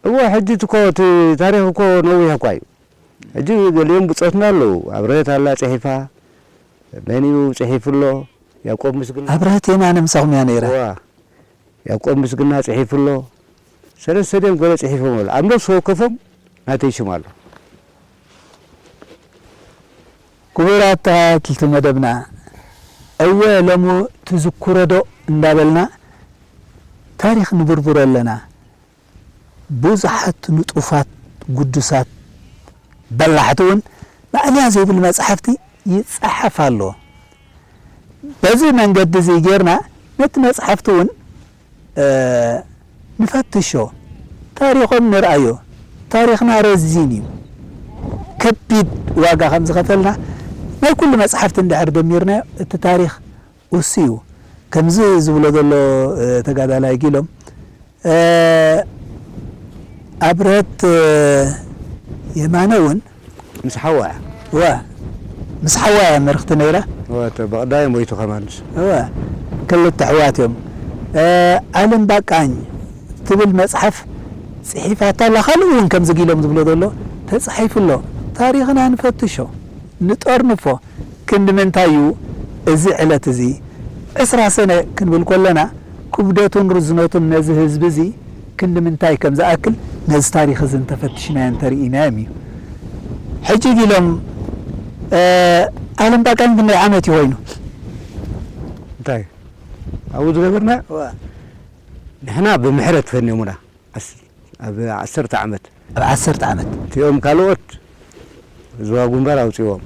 እወ፣ ሕጂ እኮ እቲ ታሪኽ እኮ ነዊሕ እኳ እዩ። ሕጂ ገሊኦም ብጾትና ኣለዉ። ኣብርሀት ኣላ ጽሒፋ፣ መን እዩ ጽሒፉ ኣሎ? ያዕቆብ ምስግና። ኣብርሀት የማነ ምሳኹም እያ ነይራ። እዋ፣ ያዕቆብ ምስግና ጽሒፉ ኣሎ። ሰለስተ ድዮም ገለ ጽሒፎም ኣሎ። ኣብ ነፍሲ ወከፎም ናተይ ሽም ኣሎ። ክቡራት ተኸታተልቲ መደብና፣ እወ ሎሚ ትዝክሮ ዶ እንዳበልና ታሪኽ ንብርብሮ ኣለና። ብዙሓት ንጡፋት ግዱሳት በላሕቲ እውን ማእለያ ዘይብሉ መጻሕፍቲ ይጸሓፍ ኣሎ። በዚ መንገዲ እዚ ጌርና ነቲ መጻሕፍቲ እውን፣ እ፣ ንፈትሾ፣ ታሪኾም ንርኣዮ። ታሪኽና ረዚን እዩ። ከቢድ ዋጋ ከም ዝኸፈልና ናይ ኩሉ መጻሕፍቲ እንድሕር ደሚርናዮ እቲ ታሪኽ ውሱን እዩ። ከምዚ ዝብሎ ዘሎ፣ እ፣ ተጋዳላይ ጊሎም፣ እ፣ ኣብርሀት፣ እ፣ የማነ እውን ምስ ሓዋ እያ። እወ፣ ምስ ሓዋ እያ ምርኽቲ ነይራ። እወ፣ እተ-፣ ብቐዳይ ሞይቱ ከማን ንሱ። እወ፣ ክልተ ኣሕዋት እዮም። እ፣ ኣለም ባቃኝ ትብል መጽሓፍ ጽሒፋታ ኣላ። ካልእ እውን ከምዚ ጊሎም ዝብሎ ዘሎ ተጻሒፉ ኣሎ። ታሪኽና ንፈትሾ፣ ንጠርንፎ። ክንዲ ምንታይ እዩ እዚ ዕለት እዚ ዕስራ ሰነ ክንብል ከለና፣ ክብደቱን ርዝነቱን ነዚ ህዝቢ እዚ ክንዲ ምንታይ ከም ዝኣክል ነዚ ታሪኽ እዚ እንተፈቲሽናዮ እንተርኢናዮም እዩ። ሕጂ ጊሎም፣ እ፣ ኣለም ባቃኝ ክንደይ ዓመት እዩ ኮይኑ? እንታይ ኣብኡ ዝገበርና? እዋ። ንሕና ብምሕረት ፈንዮምና። ዓስ-፣ ኣብ ዓሰርተ ዓመት። ኣብ ዓሰርተ ዓመት። እቲኦም ካልኦት ዝዋ ግንባር ኣውጺዎም።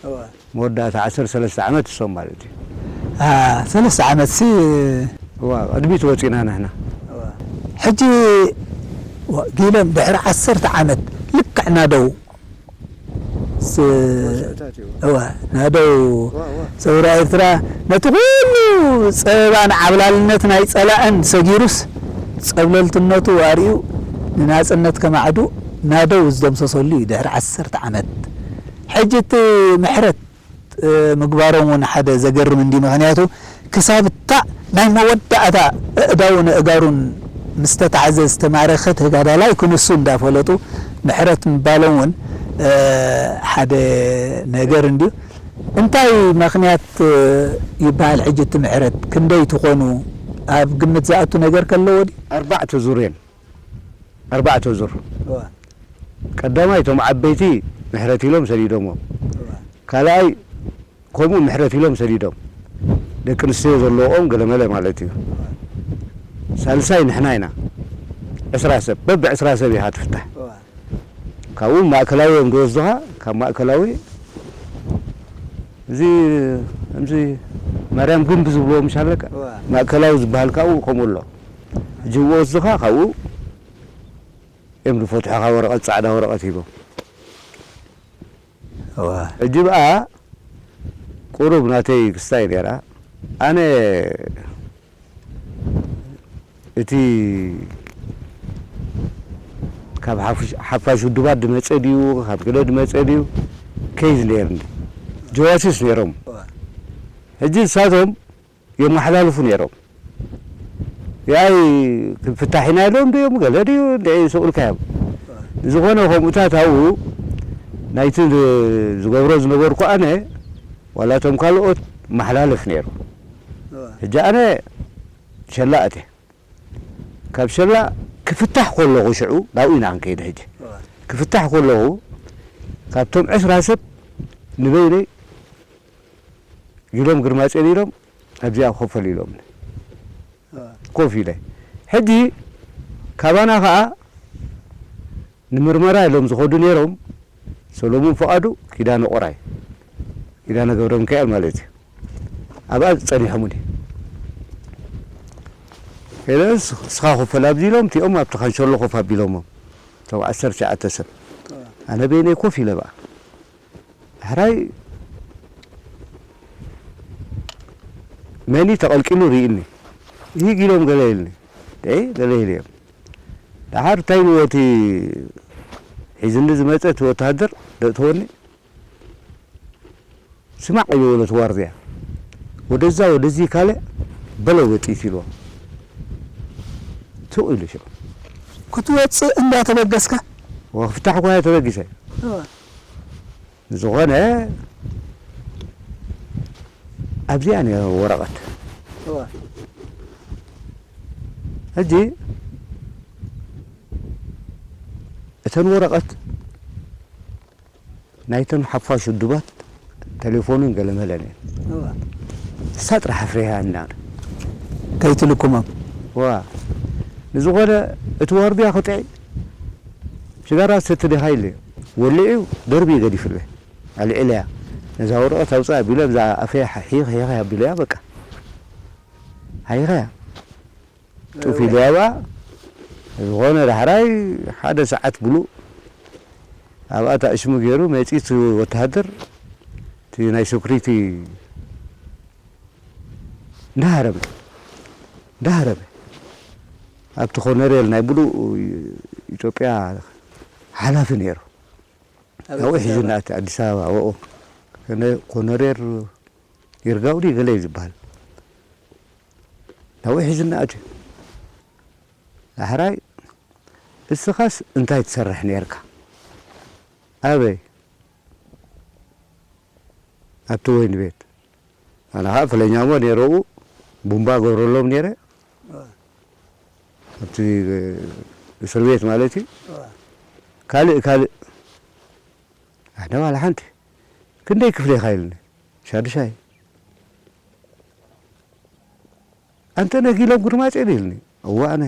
እዋ። መወዳእታ ዓሰርተ ሰለስተ ዓመት እሶም ማለት እዩ። አ፣ ሰለስተ ዓመት ሲ እዋ፣ ቅድሚት ወጺና ንሕና። እዋ። ሕጂ፣ ዋ፣ ጊሎም ድሕሪ ዓሰርተ ዓመት ልክዕ ናደው ስ-፣ እዋ፣ ናደው እዋ፣ እዋ። ሰውራ ኤርትራ ነቲ ኩሉ ጸበባን ዓብላልነት ናይ ጸላእን ሰጊሩስ ጸብለልትነቱ ኣርእዩ ንናጽነት ከማዕዱ ናደው ዝደምሰሰሉ እዩ ድሕሪ ዓሰርተ ዓመት። ሕጂ እቲ ምሕረት፣ እ፣ ምግባሮም እውን ሓደ ዘገርም እንዲ፣ ምኽንያቱ ክሳብ እታ ናይ መወዳእታ ኣእዳውን ኣእጋሩን ምስ ተታሕዘ ዝተማረኸ ተጋዳላይ ክንሱ እንዳፈለጡ ምሕረት ምባሎም እውን፣ እ፣ ሓደ ነገር እንድዩ። እንታይ ምኽንያት፣ እ፣ ይበሃል ሕጂ እቲ ምሕረት? ክንደይ ትኾኑ? ኣብ ግምት ዝኣቱ ነገር ከለዎ ድዩ? ኣርባዕተ ዙር እየን። ኣርባዕተ ዙር። እዋ። ቀዳማይ እቶም ዓበይቲ ምሕረት ኢሎም ሰዲዶምዎም። እዋ። ካልኣይ ከምኡ ምሕረት ኢሎም ሰዲዶም። ደቂ ኣንስትዮ ዘለዎም ገለመለ ማለት እዩ። ሳልሳይ ንሕና ኢና። ዕስራ ሰብ፣ በብ ዕስራ ሰብ ኢኻ ትፍታሕ። እዋ። ካብኡ ማእከላዊ እዮም ዝወስዱኻ። ካብ ማእከላዊ እዚ ከምዚ ማርያም ግንብ ዝብልዎ ምሽ ኣለካ? እዋ። ማእከላዊ ዝበሃል ካብኡ ከምኡ ኣሎ። ሕጂ ወስዱኻ ካብኡ እዮም ዝፈትሑኻ፣ ወረቐት፣ ጻዕዳ ወረቐት ሂቦም። እዋ። ሕጂ ብኣ ቁሩብ ናተይ ክስታይ ነይራ። ኣነ እቲ ካብ ሓፉሽ-፣ ሓፋሽ ውድባት ዝመጸ ድዩ፣ ካብ ገለ ዝመጸ ድዩ፣ ከይዝ ነይርኒ። ጀዋሲስ ነይሮም። እዋ። ሕጂ ንሳቶም የመሓላልፉ ነይሮም። ያይ ክፍታሕ ኢና ኢሎም ድዮም ገለ ድዩ እንደ ይስቕልካ እዮም። ዝኾነ ከምኡታት ኣብኡ ናይቲ ዝ-፣ ዝገብሮ ዝነበርኩ ኣነ፣ ዋላ እቶም ካልኦት መሓላለፍ ነይሩ። እዋ። ሕጂ ኣነ ሸላ ኣትየ። ካብ ሸላ ክፍታሕ ከለኹ ሽዑ ናብኡ ኢና ክንከይድ ሕጂ። እዋ። ክፍታሕ ከለኹ ካብቶም ዕስራ ሰብ ንበይነይ ኢሎም ግርማጼን ኢሎም ኣብዚኣ ኮፈል ኢሎም። እዋ። ኮፍ ኢለ። ሕጂ ካባና ኸኣ ንምርመራ ኢሎም ዝኸዱ ነይሮም። ሰሎሙን ፍቓዱ፣ ኪዳነ ቁራይ፣ ኪዳነ ገብረ ሚካኤል ማለት እዩ። ኣብኣ ጸኒሖምኒ። ከይደ ንስ-፣ ንስኻ ኮፈል ኣብዚ ኢሎም፣ እቲኦም ኣብቲ ካንሸሎ ኮፍ ኣቢሎሞም። እቶም ዓሰርተ ትሽዓተ ሰብ። ኣነ በይነይ ኮፍ ኢለ ብኣ። ሕራይ መኒ ተቐልቂሉ ርኢኒ። ሂግ ኢሎም ገለ ኢልኒ። ደይ ገለ ኢለ እዮም። ደሓር እንታይ ኢልዎ እቲ ሒዝኒ ዝመጸ እቲ ወተሃደር ደእትወኒ? ስማዕ ኢልዎ ነቲ ዋርድያ። ወደዛ ወደዚ ካልእ በለው በጢት ኢልዎ። ሱቕ ኢሉ ሽዑ። ክትወጽእ እንዳተበገስካ? ወክፍታሕ እኳ ተበጊሰ። እዋ። ዝኾነ ኣብዚኣ ነይሩ ወረቐት። እዋ። ሕጂ እተን ወረቐት ናይተን ሓፋሽ ውድባት ተሌፎንን ገለመለን እየን። እዋ። ንሳ ጥራሕ ኣፍሪሃ እና። ከይትልኩሞም። ዋ። ንዝኾነ እቲ ዋርድያ ክጥዒ ሽጋራ ትሰቲ ዲኻ ኢለ። ወሊዑ ደርቢ ገዲፍለ። ኣልዒለያ። ነዛ ወረቐት ኣውፅኣ ቢለ ብዛ ኣፈያ ሒኽ ሒኽ ኣቢለያ በቃ። ሓይኸያ። ጡፍ ኢለያ ብኣ። ዝኾነ ዳሕራይ ሓደ ሰዓት ብሉእ ኣብኣ ታእሽሙ ገይሩ መፂ እቲ ወተሃደር እቲ ናይ ሴኩሪቲ እንዳሃረመ፣ እንዳሃረመ ኣብቲ ኮነሬል ናይ ብሉእ ኢትዮጵያ ሓላፊ ነይሩ። ኣብኡ ሒዙና ኣቲ ኣዲስ ኣበባ፣ ወኦ። ከነ-፣ ኮነሬል ይርጋው ድዩ ገለ እዩ ዝበሃል። ናብኡ ሒዙና ኣትዩ። ዳሕራይ፣ "እስኻስ እንታይ ትሰርሕ ነይርካ?" "ኣበይ?" "ኣብቲ ወይኒ ቤት." ኣነ ኸዓ ፍለኛ እሞ ነይረ፣ ኣብኡ ቡምባ ገብረሎም ነይረ። ኣብቲ እስር ቤት ማለት እዩ። ካልእ፣ ካልእ። ኣነ ዋላ ሓንቲ። "ክንደይ ክፍለ ኢኻ?" ኢሉኒ። "ሻዱሻይ." "ኣንተ ነጊሎም ግርማጼን?" ኢልኒ። "እወ ኣነ።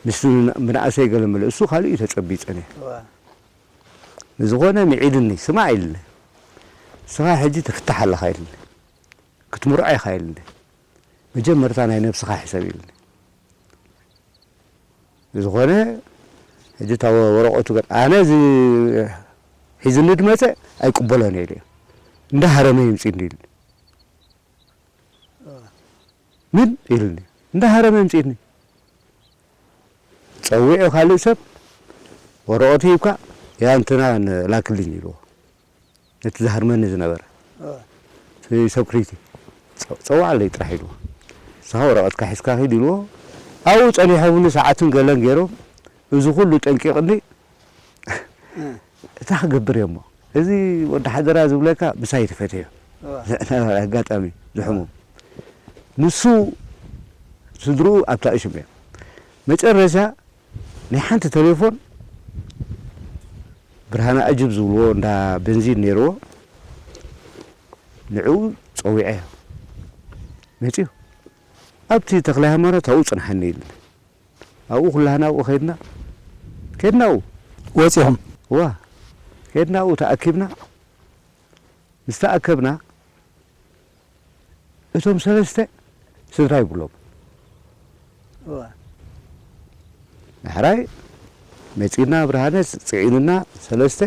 ምስቲ ብንኣሰይ ገለ መለ፣ እሱ ካልእ እዩ ተጸቢጸ ነይሩ። እወ። ንዝኾነ ምዒድኒ፣ ስማዕ" ኢልኒ። "ንስኻ ሕጂ ትፍታሕ ኣለኻ" ኢልኒ። "ክትምርዖ ኢኻ" ኢልኒ። "መጀመርታ ናይ ነብስኻ ሕሰብ" ኢልኒ። ዝኾነ ሕጂ እታ ወ-፣ ወረቐቱ ገ-፣ ኣነ እዚ ሒዝኒ ድመጸ ኣይቅበሎን እየ ኢለ። እንዳሃረመ ይምጺእኒ ኢልኒ። "ምን?" ኢልኒ። እንዳሃረመ ይምጺእኒ። ጸዊዑ ካልእ ሰብ ወረቐቱ ሂብካ፣ "ያ እንትና ን-፣ ላክልኝ" ኢልዎ። ነቲ ዝሃርመኒ ዝነበረ። እወ። እቲ ሰኩሪቲ። "ጸ-፣ ጸውዓለይ ጥራሕ" ኢልዎ። "ንስኻ ወረቐትካ ሒዝካ ኪድ" ኢልዎ። ኣብኡ ጸኒሖምኒ ሰዓትን ገለን ገይሮም። እዚ ኩሉ ጠንቂቕኒ። እ። እንታይ ክገብር እየ እሞ? እዚ ወዲ ሓደራ ዝብለካ ምሳይ ተፈትዮ። እወ። ዝነበረ ኣጋጣሚ ዝሕሙም። ንሱ ስድርኡ ኣብታ እሽም እዮም። መጨረሻ ናይ ሓንቲ ቴሌፎን ብርሃነ ኣጅብ ዝብልዎ እንዳ ቤንዚን ነይርዎ፣ ንዕኡ ጸዊዐዮ። መጺኡ፣ "ኣብቲ ተኽለ ሃይማኖት ኣብኡ ጽንሓኒ" ኢሉኒ። ኣብኡ ኩላህና ኣብኡ ከይድና፣ ከይድና ኣብኡ። ወጺኹም? እዋ፣ ከድና ኣብኡ ተኣኪብና። ምስ ተኣከብና፣ እቶም ሰለስተ ስድራ ይብሎም። እዋ። ዳሕራይ መጺና፣ ብርሃነ ጽዒንና፣ ሰለስተ፣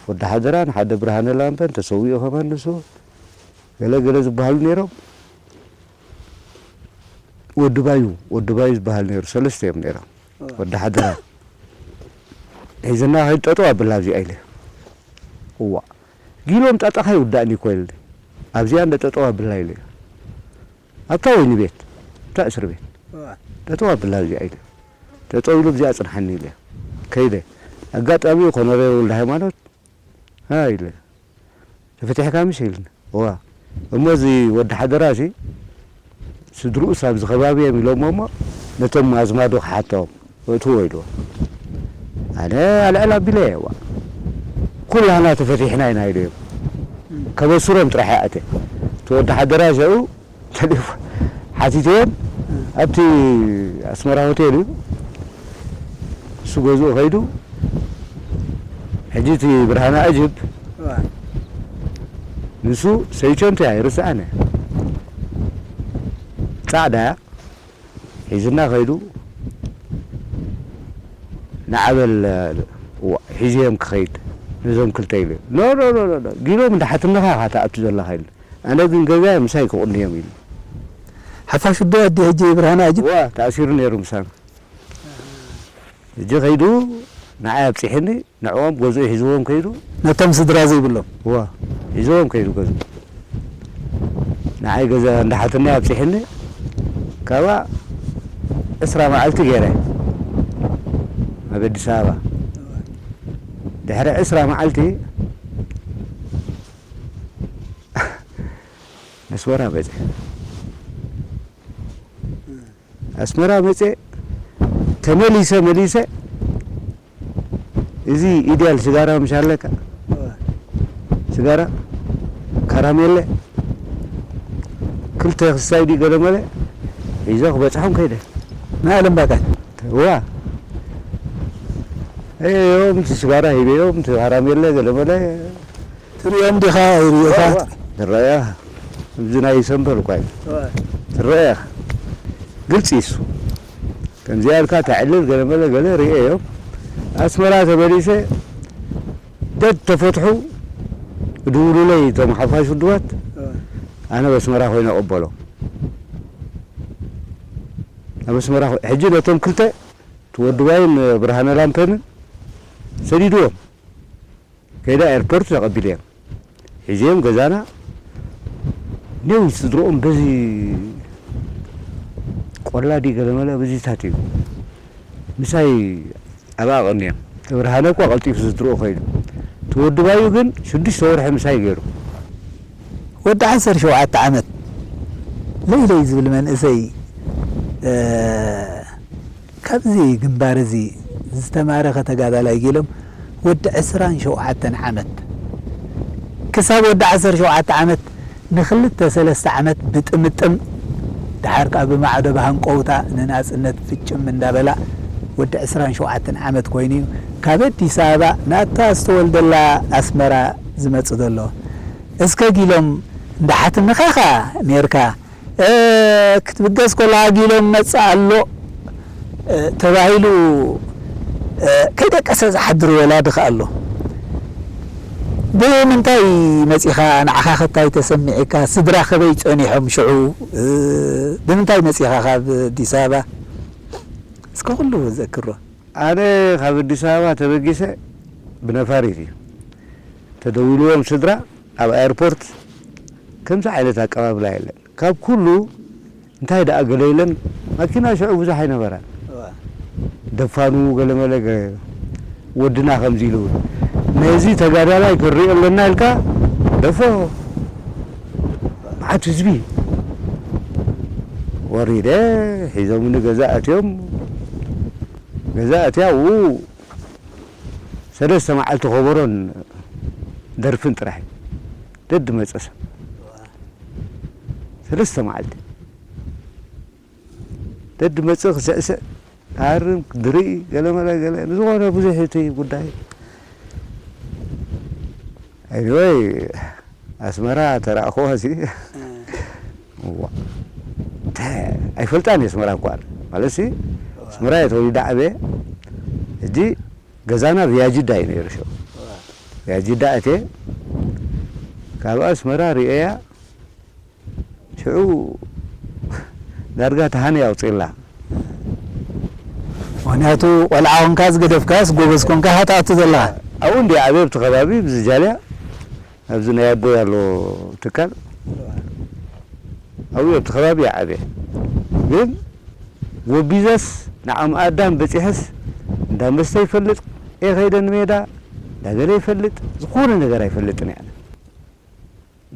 ወዲ ሓደራን ሓደ ብርሃነ ላምበን ተሰዊኡ ከማን ንሱ፣ ገለ ገለ ዝበሃሉ ነይሮም። ወዲ ባዩ፣ ወዲ ባዩ ዝበሃል ነይሩ፣ ሰለስተ እዮም ነይሮም። እዋ። ወዲ ሓደራ ሒዝና ኸይድ ጠጠው ኣብላ ኣብዚኣ ኢለ። እዋ። ጊሎም ጣጣኻ ይውዳእኒ እኮ ኢልኒ። ኣብዚኣ እንደ ጠጠው ኣብላ ኢለ። ኣብታ ወይኒ ቤት፣ ኣብታ እስር ቤት። እዋ። ጠጠው ኣብላ ኣብዚኣ ኢለ። ጠጠው ኢሉ ኣብዚኣ ጽንሓኒ ኢለ። ከይደ። ኣጋጣሚ ኮነሬል ወልደ ሃይማኖት፣ ሃ ኢለ። ተፈቲሕካ ምሽ ኢልኒ። እዋ። እሞ እዚ ወዲ ሓደራ እዚ ስድርኡስ ኣብዚ ከባቢ እዮም ኢሎሞ እሞ ነቶም ኣዝማዱ ክሓቶም እትዎ ኢልዎ። ኣነ ኣልዕል ኣቢለ እየ፣ እዋ። ኩላህና ተፈቲሕና ኢና ኢለዮም። ከበስሮም ጥራሕ እየ ኣትየ። እቲ ወዲ ሓደራ ሽዑ ተሌፎን ሓቲተዮም፣ ኣብቲ ኣስመራ ሆቴል እዩ። እሱ ገዝኡ ከይዱ፣ ሕጂ እቲ ብርሃነ ኣጅብ፣ እዋ። ንሱ ሰይቸንቱ እያ፣ ኣይርስዓን እያ። ጻዕዳ እያ። ሒዝና ከይዱ፣ ንዓ በል፣ እዋ፣ ሒዝዮም ክኸይድ፣ ነዞም ክልተ ኢሉ። ኖ፣ ኖ፣ ኖ፣ ኖ፣ ኖ፣ ጊሎም እንዳ ሓትነኻ ኢኻ ትኣቱ ዘለኻ ኢሉ። ኣነ ግን ገዛይ ምሳይ ክቕንዮም ኢሉ። ሓፋሽ ዶ ኣዲ ሕጂ ብርሃነ ኣጅብ? እዋ፣ ተኣሲሩ ነይሩ ምሳና። ሕጂ ከይዱ ንዓይ ኣብጺሕኒ፣ ንዕኦም ገዝኡ ሒዝዎም ከይዱ። ነቶም ስድራ ዘይብሎም? እዋ፣ ሒዝዎም ከይዱ ገዝኡ። ንዓይ ገዛ እንዳ ሓትነይ ኣብጺሕኒ፣ ካብኣ ዕስራ መዓልቲ ገይረ ኣብ ኣዲስ ኣበባ። ድሕሪ ዕስራ መዓልቲ ኣስመራ መጸ። ኣስመራ መጸ፣ ተመሊሰ፣ መሊሰ፣ እዚ ኢድያል ስጋራ ምሽ ኣለካ? እወ። ስጋራ፣ ካራሜለ፣ ክልተ ክስታይ ድዩ ገለ መለ፣ ሒዘ ክበጽሖም ከይደ። ንኣለም ባካ? እዋ። እዮም፣ እቲ ስጋራ ሂበዮም፣ እቲ ካራሜለ ገለ መለ። ትርእዮም ዲኻ? ይርእዮኻ? እዋ፣ እዋ። ትረኣያ። እዚ ናይ ሰምበል እኳ እዩ። እዋ። ትረኣያ። ግልጺ እዩ እሱ። ከምዚኣ ኢልካ ተዕልል ገለ መለ ገለ ርእየ እዮም። ኣስመራ ተመሊሰ ደድ ተፈትሑ ድውሉለይ እቶም ሓፋሽ ውድባት። እዋ። ኣነ በስመራ ኮይነ እቕበሎ። ኣብ ኣስመራ ኮ-፣ ሕጂ ነቶም ክልተ እቲ ወዲ ባይን ብርሃነ ላምፐንን ሰዲድዎም። ከይደ ኤርፖርት ተቐቢለዮም። ሒዘዮም ገዛና። ኔው ስድርኦም በዚ ቆላ ድዩ ገለ መለ በዚታት እዩ። ምሳይ ኣብኣ ቀንዮም። ብርሃነ እኳ ቀልጢፉ ስድርኡ ከይዱ። እቲ ወዲ ባዩ ግን ሽዱሽተ ወርሒ ምሳይ ገይሩ። ወዲ ዓሰርተ ሸውዓተ ዓመት ለይለይ ዝብል መንእሰይ፣ እ፣ ካብዚ ግንባር እዚ ዝተማረኸ ተጋዳላይ ገይሎም ወዲ ዕስራን ሸውዓተን ዓመት ክሳብ ወዲ ዓሰርተ ሸውዓተ ዓመት ንኽልተ ሰለስተ ዓመት ብጥምጥም፣ ደሓር ከኣ ብማዕዶ ብሃንቀውታ ንናጽነት ፍጭም እንዳበላ ወዲ ዕስራን ሸውዓተን ዓመት ኮይኑ እዩ ካብ ኣዲስ ኣበባ ናታ ዝተወልደላ ኣስመራ ዝመጽእ ዘሎ። እስከ ጊሎም እንዳ ሓትንኻ ኢኻ ኔርካ፣ እ፣ ክትብገስ ከለኻ ጊሎም መጽእ ኣሎ፣ እ፣ ተባሂሉ፣ እ፣ ከይደቀሰ ዝሓድር ወላዲ ከኣ ኣሎ። ብምንታይ መጺኻ? ንዓኻ ከ እንታይ ተሰሚዕካ? ስድራ ከበይ ጸኒሖም ሽዑ? እ፣ ብምንታይ መጺኻ ካብ ኣዲስ ኣበባ? እስከ ኩሉ ዘክሮ። ኣነ ካብ ኣዲስ ኣበባ ተበጊሰ ብነፋሪት እዩ ተደዊልዎም ስድራ ኣብ ኣየርፖርት። ከምዚ ዓይነት ኣቀባብላ የለን። ካብ ኩሉ እንታይ ደኣ ገለ ኢለን፣ ማኪና ሽዑ ብዙሕ ኣይነበራን። እዋ። ደፋኑ ገለ መለ ገ-፣ ወድና ከምዚ ኢሉ እውን ነዚ ተጋዳላይ ክንሪኦ ኣለና ኢልካ ደፎ መዓት ህዝቢ ወሪደ ሒዞምኒ ገዛ ኣትዮም። ገዛ ኣትያ ኣብኡ ሰለስተ መዓልቲ ከበሮን ደርፍን ጥራሕ እዩ። ደድ መጸ ሰብ። ሰለስተ መዓልቲ። ደድ መጽእ ክስዕስዕ፣ ክሃርም፣ ድርኢ፣ ገለ መለ ገለ። ንዝኾነ ብዙሕ እቲ ጉዳይ Anyway ኣስመራ ተራእኽዋ ሲ እዋ ኣይፈልጣን እየ ኣስመራ እኳ ማለት ሲ ኣስመራ እየ ተወሊደ ዓብየ። ሕጂ ገዛና ቪያጅዳ እዩ ነይሩ። ሽዑ ቪያጅዳ እትየ ካብ ኣስመራ ርእየያ። ሽዑ ዳርጋ ተሃኒ ኣውፅእላ። ምክንያቱ ቆልዓ ኮንካ ዝገደፍካስ ጎበዝ ኮንካ ሃትኣቱ ዘለካ። ኣብኡ እንዲ ዓብየ ኣብቲ ከባቢ ብዝጃልያ ኣብዚ ናይ ኣቦይ ኣሎ ትካል ኣብኡ ኣብቲ ከባቢ ይዓብየ። ግን ወቢዘስ ንዓም ኣዳም በፂሐስ እንዳ መስተ ይፈልጥ እየ ከይደ ንሜዳ እንዳገለ ይፈልጥ ዝኾነ ነገር ኣይፈልጥን እየ።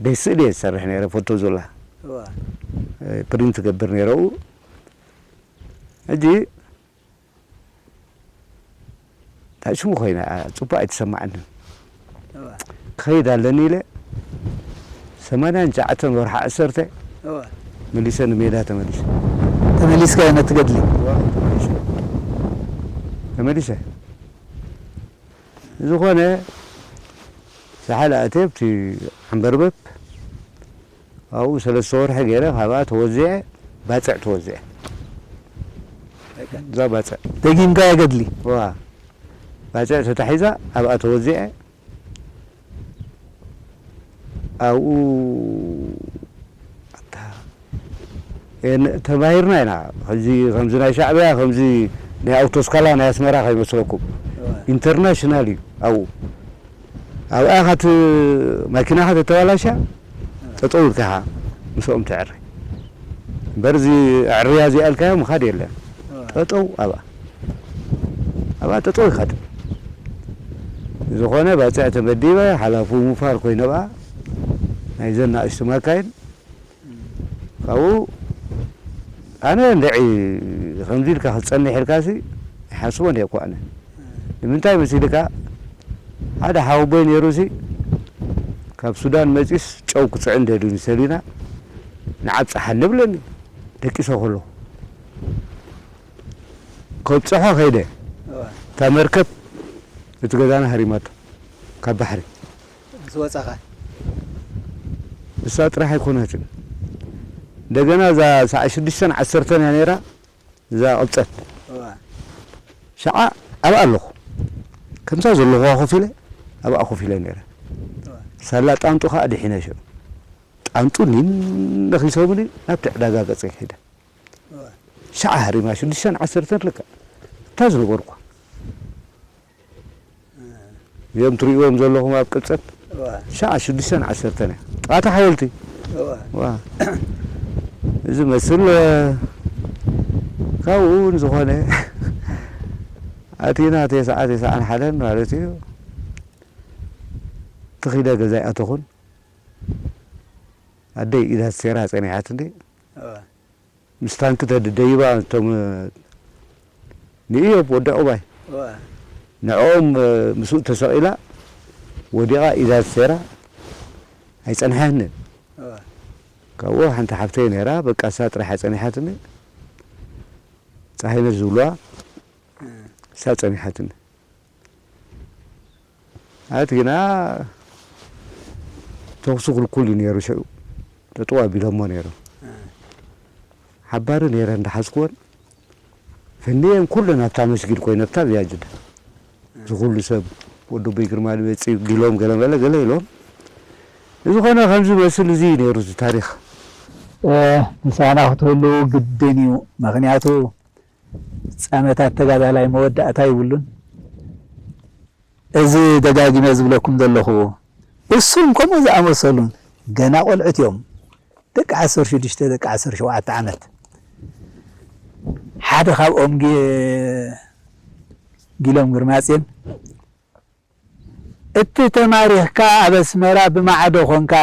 ቤት ስእሊ እየ ዝሰርሕ ነይረ ፎቶ ዞላ ፕሪንት ትገብር ነይረኡ። ሕጂ እንታይ ሽሙ ኮይነ ጽቡቅ ኣይተሰማዓንን። ክኸይድ ኣለኒ ኢለ ሰማንያን ትሽዓተን ወርሓ ዓሰርተ መሊሰ ንሜዳ ተመሊሰ። ተመሊስካ ነቲ ገድሊ ተመሊሰ ዝኾነ ሳሕል ኣእትየ ኣብቲ ዓንበርበብ ኣብኡ ሰለስተ ወርሒ ገይረ ካብኣ ተወዚዐ ባፅዕ ተወዚዐ እዛ ባፅዕ ደጊምካ የገድሊ ዋ ባፅዕ ተታሒዛ ኣብኣ ተወዚዐ ኣብኡ ተማሂርና ኢና ሕዚ ከምዚ ናይ ሻዕብያ ከምዚ ናይ ኣውቶስካላ ናይ ኣስመራ ከይመስለኩም ኢንተርናሽናል እዩ ኣብኡ ኣብኣ ካት ማኪናኻ ተተባላሻ ጠጠው ኢልካ ኢኻ ምስኦም ትዕሪ እምበር እዚ ዕርያ እዚኣልካዮ ምኻድ የለን ጠጠው ኣብኣ ኣብኣ ጠጠው ኢኻ ዝኾነ ባፅዕ ተመዲበ ሓላፉ ሙፋር ኮይነ ብኣ ናይዘን ናእሽቱ ማካይን ካብኡ ኣነ እንድዒ ከምዚ ኢልካ ክትፀንሕ ኢልካሲ ኣይሓስቦን እየ እኳ ኣነ ንምንታይ መሲልካ ሓደ ሓወቦይ ነይሩሲ ካብ ሱዳን መፂስ ጨው ክፅዕን ደልዩኒ ሰሊና ንዓብ ፀሓ ንብለኒ ደቂሰ ከለኹ ከብፅሖ ከይደ እታ መርከብ እቲ ገዛና ሃሪማቶ ካብ ባሕሪ ምስ ወጻኻ እሳ ጥራሕ ኣይኮነትን እንደገና እዛ ሰዓ ሽዱሽተን ዓሰርተን እያ ነይራ እዛ ቅብፀት ሸዓ ኣብኣ ኣለኹ ከምሳ ዘለኹዋ ኮፍ ኢለ ኣብኣ ኮፍ ኢለ ነይረ ሳላ ጣንጡ ከዓ ድሒነ ሽዑ ጣንጡ ኒን ነኺሶምኒ ናብቲ ዕዳጋ ገፀ ይሄደ ሸዓ ሃሪማ ሽዱሽተን ዓሰርተን ልክዕ እታ ዝነበርኳ እዚኦም ትርእይዎም ዘለኹም ኣብ ቅብፀት ሸዓ ሽዱሽተን ዓሰርተን እያ ጥቓታ ሓወልቲ እዚ መስል ካብኡ እውን ዝኾነ ኣቲና ተስዓ ተስዓን ሓደን ማለት እዩ ትኺደ ገዛ ይኣተኹን ኣደይ ኢዳ ተሰይራ ፀኒሓትኒ ምስ ታንኪ ተደይባ እቶም ንኢዮብ ወዲ ዕቁባይ ንዕኦም ምስኡ ተሰቒላ ወዲቓ ኢዳ ተሰይራ ኣይፀንሐንን ካብኡ ሓንቲ ሓፍተይ ነይራ በቃ እሳ ጥራሕ ኣፀኒሓትኒ ፀሃይነት ዝብልዋ እሳ ፀኒሓትኒ ኣቲ ግና ተኹሲ ክልኩል እዩ ነይሩ ሽዑ ጠጠው ኣቢሎሞ ነይሮም ሓባሪ ነይረ እንዳሓዝክወን ፈንየን ኩለን ኣብታ መስጊድ ኮይነ ኣብታ ቪያጅዳ እዚ ኩሉ ሰብ ወዲ ኣቦይ ግርማ ድመፂ ጊሎም ገለ መለ ገለ ኢሎም ዝኾነ ከምዚ መስል እዚ እዩ ነይሩ እዚ ታሪክ ምሳና ክትህሉ ግድን እዩ ምክንያቱ ፃመታት ተጋዳላይ መወዳእታ ይብሉን። እዚ ደጋጊመ ዝብለኩም ዘለኹ እሱን ከምኡ ዝኣመሰሉን ገና ቆልዑት እዮም። ደቂ ዓሰርተ ሽዱሽተ ደቂ ዓሰርተ ሸውዓተ ዓመት ሓደ ካብኦም ጊሎም ግርማጼን እቲ ተማሪኽካ ኣብ ኣስመራ ብማዕዶ ኾንካ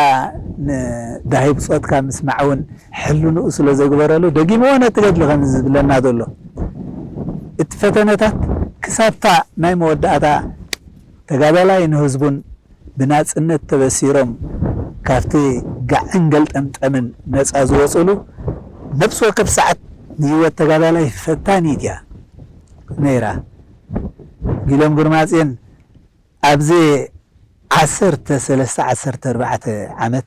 ንዳሂ ብጾትካ ምስማዕ እውን ሕልንኡ ስለ ዘግበረሉ ደጊምዎ ነቲ ገድሊ ከምዚ ዝብለና ዘሎ እቲ ፈተነታት ክሳብታ ናይ መወዳእታ ተጋዳላይ ንህዝቡን ብናጽነት ተበሲሮም ካብቲ ጋዕን ገልጠምጠምን ነጻ ዝወጽሉ ነብሲ ወከፍ ሰዓት ንህይወት ተጋዳላይ ፈታኒት እያ ነይራ። ጊሎም ግርማጼን ኣብዚ ዓሰርተ ሰለስተ ዓሰርተ ኣርባዕተ ዓመት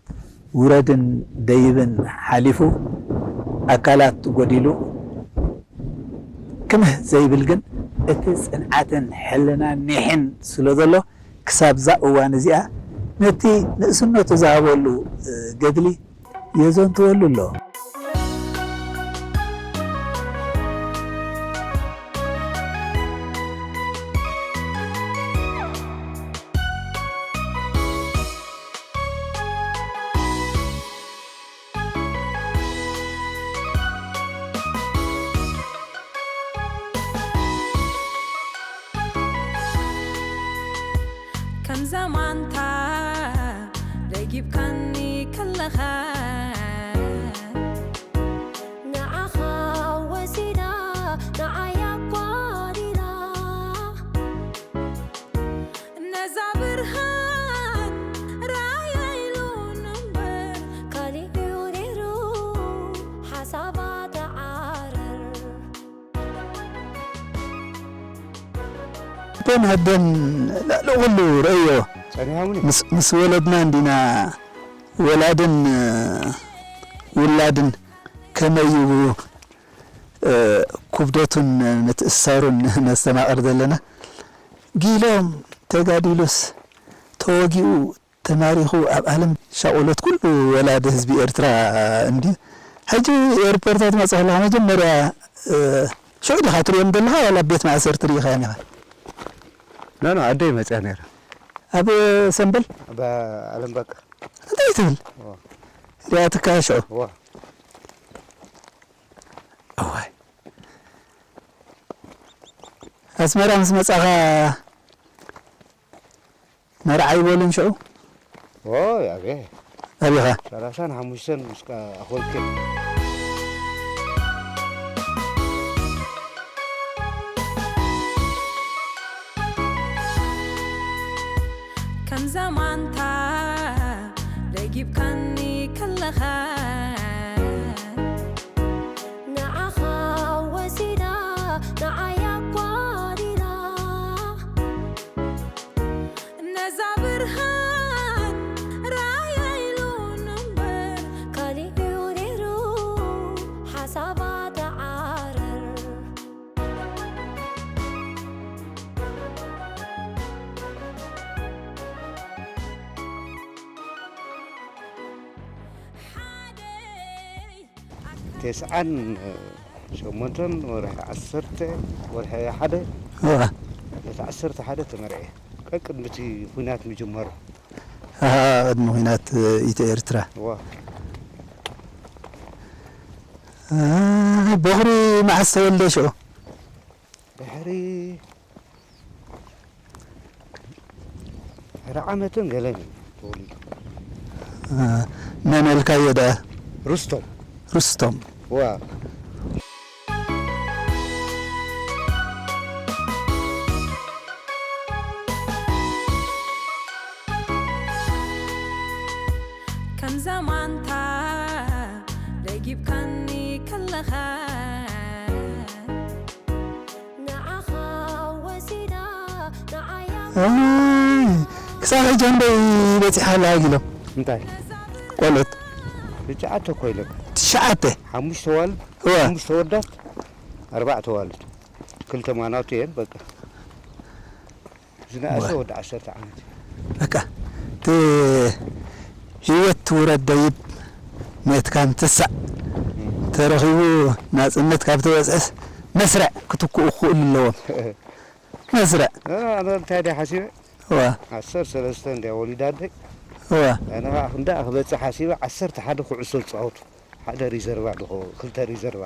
ውረድን ደይብን ሓሊፉ፣ ኣካላት ጎዲሉ፣ ክምህ ዘይብል ግን እቲ ጽንዓትን ሕልናን ኒሕን ስለ ዘሎ፣ ክሳብዛ እዋን እዚኣ ነቲ ንእስነቱ ዝሃበሉ፣ እ፣ ገድሊ የዘንትወሉ ኣሎ። ከም ዛማንታ ደጊብካኒ ከለኻ፣ ንዓኻ ወሲዳ፣ ንዓይ ኣጓዲላ። ነዛ ብርሃን ራእያ ኢሉ እምበር፣ ካሊእ እዩ ነይሩ ሓሳባ ተዓረር። ኣቦን ኣደን ልዕሊ ኩሉ ረእዮ። ጸኒሖምኒ። ምስ፣ ምስ ወለድና እንዲና ወላድን፣ እ፣ ውላድን ከመይ እዩ፣ እ፣ ክብደቱን ምትእስሳሩን ነስተማቕር ዘለና። ጊሎም ተጋዲሉስ ተወጊኡ ተማሪኹ ኣብ ዓለም ሻቑሎት ኩሉ ወላዲ ህዝቢ ኤርትራ እንድዩ። ሕጂ ኤርፖርታት መጽእ ከለኻ መጀመርያ፣ እ፣ ሽዑ ዲኻ ትርእዮም ዘለኻ ዋላ ኣብ ቤት ማእሰርቲ ርኢኻዮም ኢኻ? ኖ፣ ኖ፣ ኣደይ መጽያ ነይራ። ኣብ ሰምበል? ኣብ ዓለም በቃ። እንታይ ትብል? ዋ። ሪኣትካ ሽዑ? ዋ። እዋይ። ኣስመራ ምስ መጻኻ መርዓ ኣይበሉን ሽዑ? ኦይ፣ ኣቤ። ኣቢኻ? ሰላሳን ሓሙሽተን ምስ ኣኾልክን። ከም ዛማንታ ደጊብካኒ ከለኻ፣ ንዓኻ ወሲዳ፣ ንዓይ ኣጓዲላ። ነዛ ብርሃን ራእያ ኢሉ እምበር፣ ካሊእ እዩ ነይሩ ሓሳባ ተዓረር። ተስዓን ሸሞንተን ወርሒ ዓሰርተ፣ ወርሒ ሓደ፣ እዋ። እቲ ዓሰርተ ሓደ ተመርዐ፣ ቀቅድሚ እቲ ኲናት ምጅመሩ። ኣሃ፣ ቅድሚ ኲናት ኢትዮ ኤርትራ። እዋ። ኣይ፣ በኹሪ መዓስ ተወልደ ሽዑ? ድሕሪ፣ ድሕሪ ዓመትን ገለን እዩ ተወሊዱ። እ፣ መን ኣልካዮ ደኣ? ሩስቶም። ሩስቶም። ዋ። ከም ዛማንታ ደጊብካኒ ከለኻ፣ ንዓኻ ወሲዳ፣ ንዓይ ኣይ፣ ክሳብ ሕጂ እንደይ በጺሓ ኣላ ሃጊሎም? እንታይ? ቆልዑት። ትሽዓተ እኮ ኢሎም። ትሽዓተ? ሓሙሽተ ኣዋልድ፣ እወ። ሓሙሽተ ኣወዳት፣ ኣርባዕተ ኣዋልድ። ክልተ ማናቱ እየን፣ በቃ። ዝነኣሰ እወ። ወዲ ዓሰርተ ዓመት። በቃ፣ እቲ ህይወት ትውረድ ደይብ፣ ሞትካ ምትሳእ እም። ተረኺቡ፣ ናጽነት ካብ ተበጽሐስ መስርዕ ክትክኡ ክኽእሉ ኣለዎም። መስርዕ። ኣነ፣ ኣነ እንታይ ድየ ሓሲበ? እወ። ዓሰርተ ሰለስተ እንድያ ወሊዳ ኣደይ። እወ። ኣነ ኸዓ ክንደኣ ክበጽሕ ሓሲበ፣ ዓሰርተ ሓደ ኩዕሶ ዝጻወቱ። ሓደ ሪዘርቫ ኣለዎ፣ ክልተ ሪዘርቫ።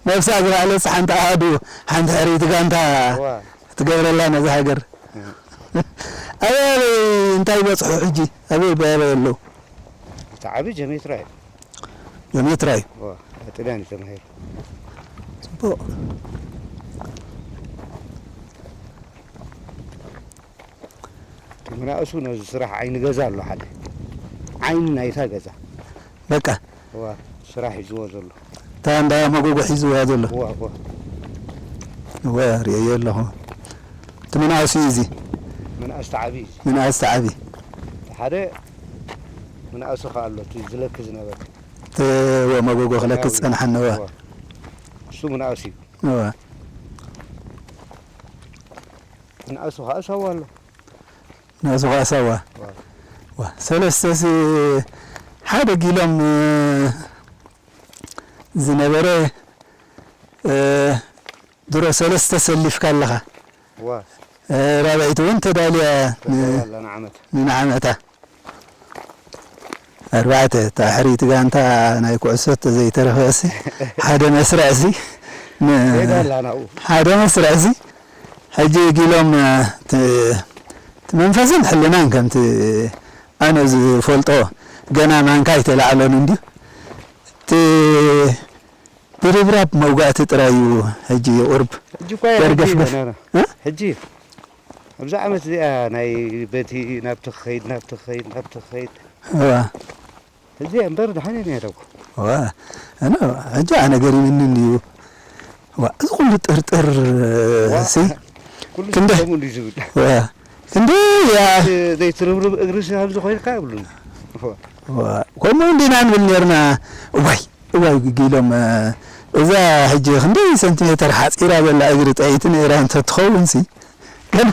ነብሳ ዝኸኣለስ ሓንቲ ኣሃዱ፣ ሓንቲ ሕርይቲ ጋንታ እዋ። ትገብረላ ነዛ ሃገር። እም። ኣበይ ኣበይ እንታይ በጽሑ ሕጂ? ኣበይ ብኣበይ ኣለዉ? እቲ ዓቢ ጀሜትራ እዩ። ጀሜትራ እዩ? እዋ፣ ኣብ ጥልያን እዩ ተማሂሩ። ጽቡቕ። እቲ መናእሱ ነዚ ስራሕ ዓይኒ ገዛ ኣሎ ሓደ። ዓይኒ ናይታ ገዛ። በቃ። እዋ፣ ስራሕ ሒዝዎ ዘሎ። እታ እንዳ መጎጎ ሒዝዋ ዘሎ። እዋ፣ እዋ። እዋ፣ ርእየዮ ኣለኹ። እቲ መናእሱ እዩ እዚ። ምንኣስ ተዓቢ እዩ። ምንኣስ ተዓቢ። ሓደ ምንኣሱ ከኣ ኣሎ፣ እቲ ዝለኪ ዝነበረ። እቲ ወ መጎጎ ክለኪ ዝጸንሓኒ፣ ወ። እዋ። እሱ ምንኣስ እዩ። እዋ። ምንኣሱ ከኣ ሳዋ ኣሎ። ምንኣሱ ከኣ ሳዋ። እዋ። ዋ፣ ሰለስተ ሲ-፣ ሓደ ጊሎም፣ እ፣ ዝነበረ፣ እ፣ ድሮ ሰለስተ ሰሊፍካ ኣለኻ። እዋ። እ፣ ራብዐይቲ እውን ተዳልያ ን-፣ ተዳልያ ኣላ ንዓመታ። ንዓመታ። ኣርባዕተ፣ እታ ሕርይቲ ጋንታ ናይ ኩዕሶ ተዘይተረፈሲ፣ ሓደ መስርዕሲ፣ ን-፣ ሜዳ ኣላ ናብኡ። ሓደ መስርዕሲ፣ ሕጂ ጊሎም፣ እ፣ ት-፣ እቲ መንፈስን ሕልናን ከምቲ ኣነ ዝፈልጦ፣ ገና ማንካ ኣይተላዕሎን እንድዩ። እቲ ድርብራብ መውጋእቲ ጥራይ እዩ። ሕጂ ቁርብ ሕጂ እኳ ደርገፍ ሕጂ ገፍ። ነረ። እ? ሕጂ ኣብዛ ዓመት እዚኣ ናይ በቲ ናብቲ ክኸይድ፣ ናብቲ ክኸይድ፣ ናብቲ ክኸይድ። እዋ። ሕጂ እምበር ደሓን እየ ነይረ እኮ። እዋ። ኣነ፣ ሕጂ ኣነ ገሪምኒ እንድዩ። እዋ፣ እዚ ኩሉ ጥርጥር እዋ። ሲ? ኩሉ ክንደ-፣ ሰሙ እንድዩ ዝብል። እዋ። ክንደይ እያ? ዘይትርብርብ እግሪ ሲ ከምዚ ኮይንካ ይብሉኒ። እዋ። እዋ። ከምኡ እንዲና ንብል ነርና። እዋይ፣ እዋይ፣ ጊሎም፣ እ፣ እዛ ሕጂ ክንደይ ሰንቲሜተር ሓጺራ ዘላ እግሪ ጠይቲ ነይራ እንተትኸውን ሲ፣ ገና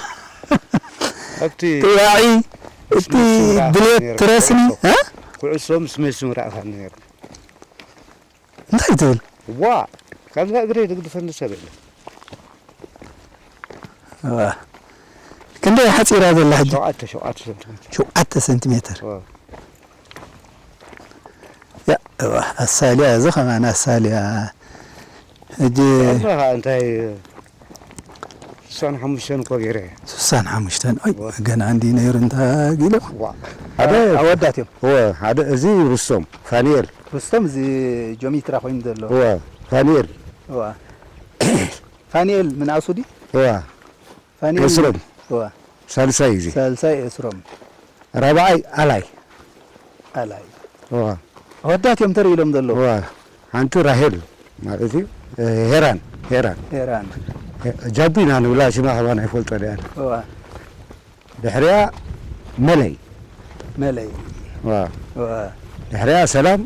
ኣብቲ እቲ ዋዒ፣ እቲ ምስ ምራቕ ድሌት ነይሩ ትረስኒ፣ ኩዕሶ። እ? ኩዕሶ ምስ ሜሲ ምራእኻ ነይሩ። እንታይ ትብል? ዋ፣ ካብዛ እግረይ ዝግድፈኒ ሰብ የለን። ዋ። ክንደይ ሓጺራ ዘላ ሕጂ? ሸውዓተ፣ ሸውዓተ ሰንቲሜተር። ሸውዓተ ሰንቲሜተር። ዋ። ያ፣ እዋ፣ ኣሳልያ፣ እዚ ኸማን ኣሳልያ። ሕጂ እዛ ኸኣ እንታይ፣ ስሳን ሓሙሽተን እኮ ገይረ እየ። ስሳን ሓሙሽተን፣ ኣይ፣ ዋ። ገና እንዲ ነይሩ እንታ ጊሎ። ዋ። ሓደ ኣወዳት እዮም። እወ፣ ሓደ፣ እዚ ርስቶም፣ ፋኒኤል። ርስቶም፣ እዚ ጆሚትራ ኮይኑ ዘሎ። እወ፣ ፋኒኤል። እዋ። ፋኒኤል ምንኣሱ ድዩ? እዋ። ፋኒኤል። ኤስሮም። እዋ። ሳልሳይ እዚ። ሳልሳይ ኤስሮም። ራብዓይ ኣላይ። ኣላይ። እዋ። ኣወዳት እዮም ተር ኢሎም ዘለዉ። እዋ። ሓንቲ ራሄል ማለት እዩ። እ፣ ሄራን፣ ሄራን። ሄራን። ሄ-፣ ጃቢና ንብላ ሽማ ከማን ኣይፈልጦን እያ። እዋ። ድሕሪኣ መለይ። መለይ። እዋ። እዋ። ድሕሪኣ ሰላም፣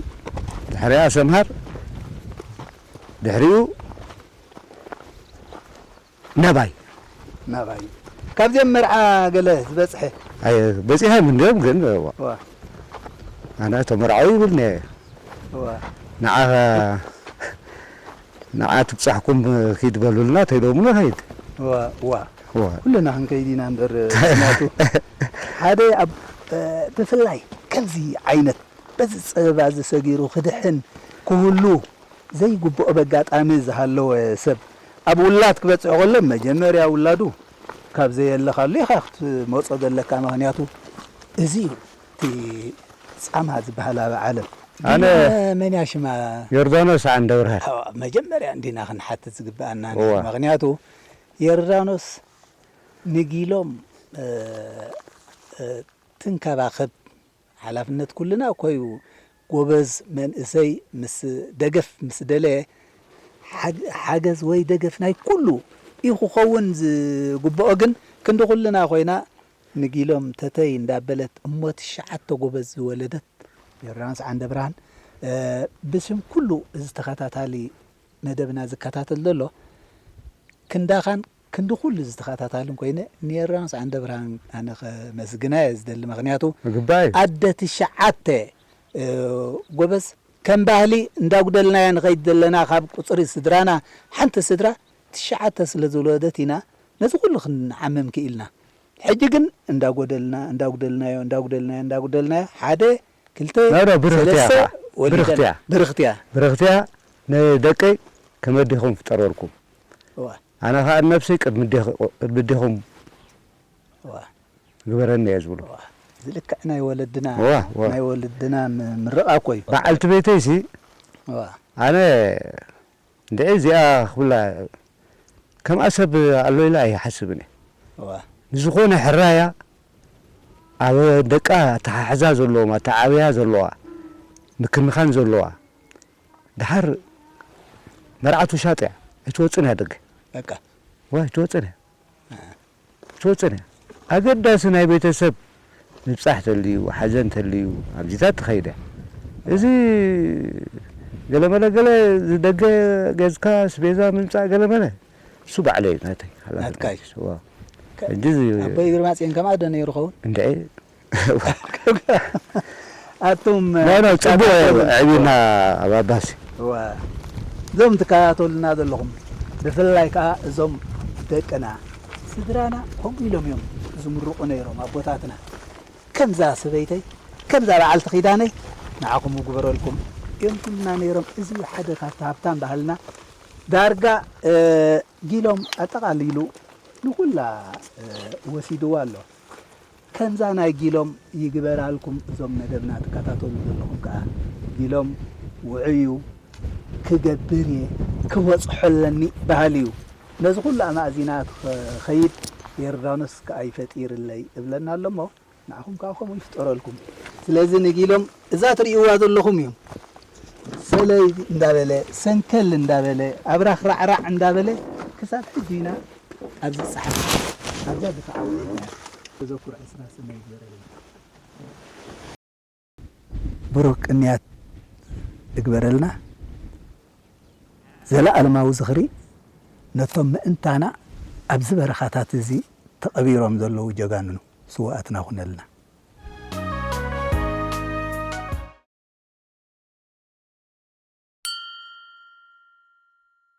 ድሕሪኣ ሰምሃር፣ ድሕሪኡ ነባይ። ነባይ። ካብዚኦም መርዓ ገለ ዝበጽሐ? ኣይ፣ በጺሖም እንድዮም ግን፣ ዋ። ዋ። ኣነ ተመርዓዊ ይብልኒ። ዋ። ንዓ፣ ንዓ ትብጻሕኩም ኪድ በሉልና ተይሎምና ኸይድ። ዋ፣ ዋ። ዋ። ኩልና ክንከይድ ኢና እምበር፣ ምኽንያቱ ሓደ ኣብ፣ እ፣ ብፍላይ ከምዚ ዓይነት በዚ ጸበባ እዚ ሰጊሩ ክድሕን ክህሉ ዘይግብኦ በጋጣሚ ዝሃለወ ሰብ ኣብ ውላድ ክበጽሕ ከሎ መጀመርያ ውላዱ ካብ ዘየለኻሉ ኢኻ ክትመጾ ዘለካ። ምኽንያቱ እዚ እዩ እቲ ጻማ ዝበሃል ኣብ ዓለም። ኣነ ግን መን እያ ሽማ? ዮርዳኖስ ዓንደብርሃን። ኣዎ፣ መጀመርያ እንዲና ክንሓትት ዝግብኣና እዋ። ምኽንያቱ ዮርዳኖስ ንጊሎም፣ እ፣ እ፣ ትንከባኸብ ሓላፍነት ኩልና እኮ እዩ። ጎበዝ መንእሰይ ምስ ደገፍ ምስ ደለየ ሓግ-፣ ሓገዝ ወይ ደገፍ ናይ ኩሉ እዩ ክኸውን ዝግብኦ። ግን ክንዲ ኩልና ኮይና ንጊሎም ተተይ እንዳበለት እሞ ትሽዓተ ጎበዝ ዝወለደት ዮርዳኖስ ዓንደብርሃን፣ እ፣ ብስም ኩሉ እዚ ተኸታታሊ መደብና ዝከታተል ዘሎ ክንዳኻን ክንዲ ኩሉ ዝተኸታታልን ኮይነ ንዮርዳኖስ ዓንደብርሃን ኣነ ከመስግና እየ ዝደሊ። ምኽንያቱ ምግባእ እዩ። ኣደ ትሽዓተ፣ እ፣ ጎበዝ ከም ባህሊ እንዳጉደልናያ ንኸይድ ዘለና ካብ ቁጽሪ ስድራና ሓንቲ ስድራ ትሽዓተ ስለ ዝወለደት ኢና ነዚ ኩሉ ክንዓምም ክኢልና። ሕጂ ግን እንዳጎደልና፣ እንዳጉደልናዮ፣ እንዳጉደልናዮ፣ እንዳጉደልናዮ ሓደ፣ ክልተ፣ ናብራ ብርኽቲ እያ ሰለስተ ኸዓ። ወሊደን። ብርኽቲ እያ። ብርኽቲ እያ። ብርኽቲ እያ። ንደቀይ ከመ ኣዴኹም ፍጠረልኩም። እዋ። ኣነ ኸዓ ንነብሰይ ቅድሚ ኣዴኹ-፣ ቅድሚ ኣዴኹም እዋ። ግበረኒ እየ ዝብሎ። እዋ። እዚ ልክዕ ናይ ወለድና፣ እዋ፣ እዋ። ናይ ወለድና ም-፣ ምርቓ እኮ እዩ። በዓልቲ ቤተይሲ እዋ። ኣነ እንድዒ እዚኣ ክብላ ከምኣ ሰብ ኣሎ ኢለ ኣይሓስብን እየ። እዋ። ንዝኾነ ሕራያ ኣብ ደቃ ኣተሓሕዛ ዘለዎም፣ ኣተዓብያ ዘለዋ፣ ምክንኻን ዘለዋ፣ ድሓር መርዓ ትውሻጥ እያ፣ ኣይትወጽን እያ ደገ። በቃ። እዋ፣ ኣይትወጽን እያ። እ። ኣይትወጽን እያ። ኣገዳሲ ናይ ቤተሰብ ምብጻሕ ተልዩ፣ ሓዘን ተልዩ፣ ኣብዚታት ተኸይደ። እዚ ገለመለ ገለ ዝደገ ገዝካ ስቤዛ ምምጻእ ገለመለ፣ እሱ ባዕለይ ናተይ ሓላፍነት ናትካይ። እሱ፣ ዋ። ከ-፣ እንጂ እዚ ኣቦይ ግርማጽዮን ከምኣ ዶ ነይሩ ኸውን? እንድዒ። ኣቱም ኖ፣ ኖ፣ ጽቡቕ እዩ። ተከታተሉ። ዕብና ኣብ ኣባሲ። እዋ። እዞም ትከታተሉና ዘለኹም፣ ብፍላይ ከኣ እዞም ደቅና፣ ስድራና ከምኡ ኢሎም እዮም ዝምርቑ ነይሮም ኣቦታትና። ከምዛ ሰበይተይ፣ ከምዛ በዓልቲ ኪዳነይ፣ ንዓኹም ይግበረልኩም እዮም ኩልና ነይሮም። እዚ ሓደ ካብቲ ሃብታም ባህልና፣ ዳርጋ፣ እ፣ ጊሎም ኣጠቓሊሉ ንኹላ፣ እ፣ ወሲድዋ ኣሎ። ከምዛ ናይ ጊሎም ይግበራልኩም። እዞም መደብና ትከታተሉ ዘለኹም ከኣ፣ ጊሎም ውዑይ እዩ፣ ክገብር እየ፣ ክበጽሖ ኣለኒ በሃሊ እዩ። ነዚ ኩሉ ኣማእዚና ክኸይድ ዮርዳኖስ ከኣ ይፈጢርለይ እብለና ኣሎ እሞ፣ ንዓኹም ከኣ ከምኡ ይፍጠረልኩም። ስለዚ ንጊሎም እዛ ትርእይዋ ዘለኹም እዩ። ሰለይ እንዳበለ፣ ሰንከል እንዳበለ፣ ኣብራኽ ራዕራዕ እንዳበለ፣ ክሳብ ሕጂ ኢና ኣብዚ ጸሓፍ፣ ኣብዛ ድፋዕ ውዒልና። ተዘክሮ ዕስራ ሰነ ይግበረልና። ብሩኽ ቅንያት ይግበረልና። ዘለኣለማዊ ዝኽሪ ነቶም ምእንታና ኣብዚ በረኻታት እዚ ተቐቢሮም ዘለዉ ጀጋኑ ስውኣትና ኩነልና።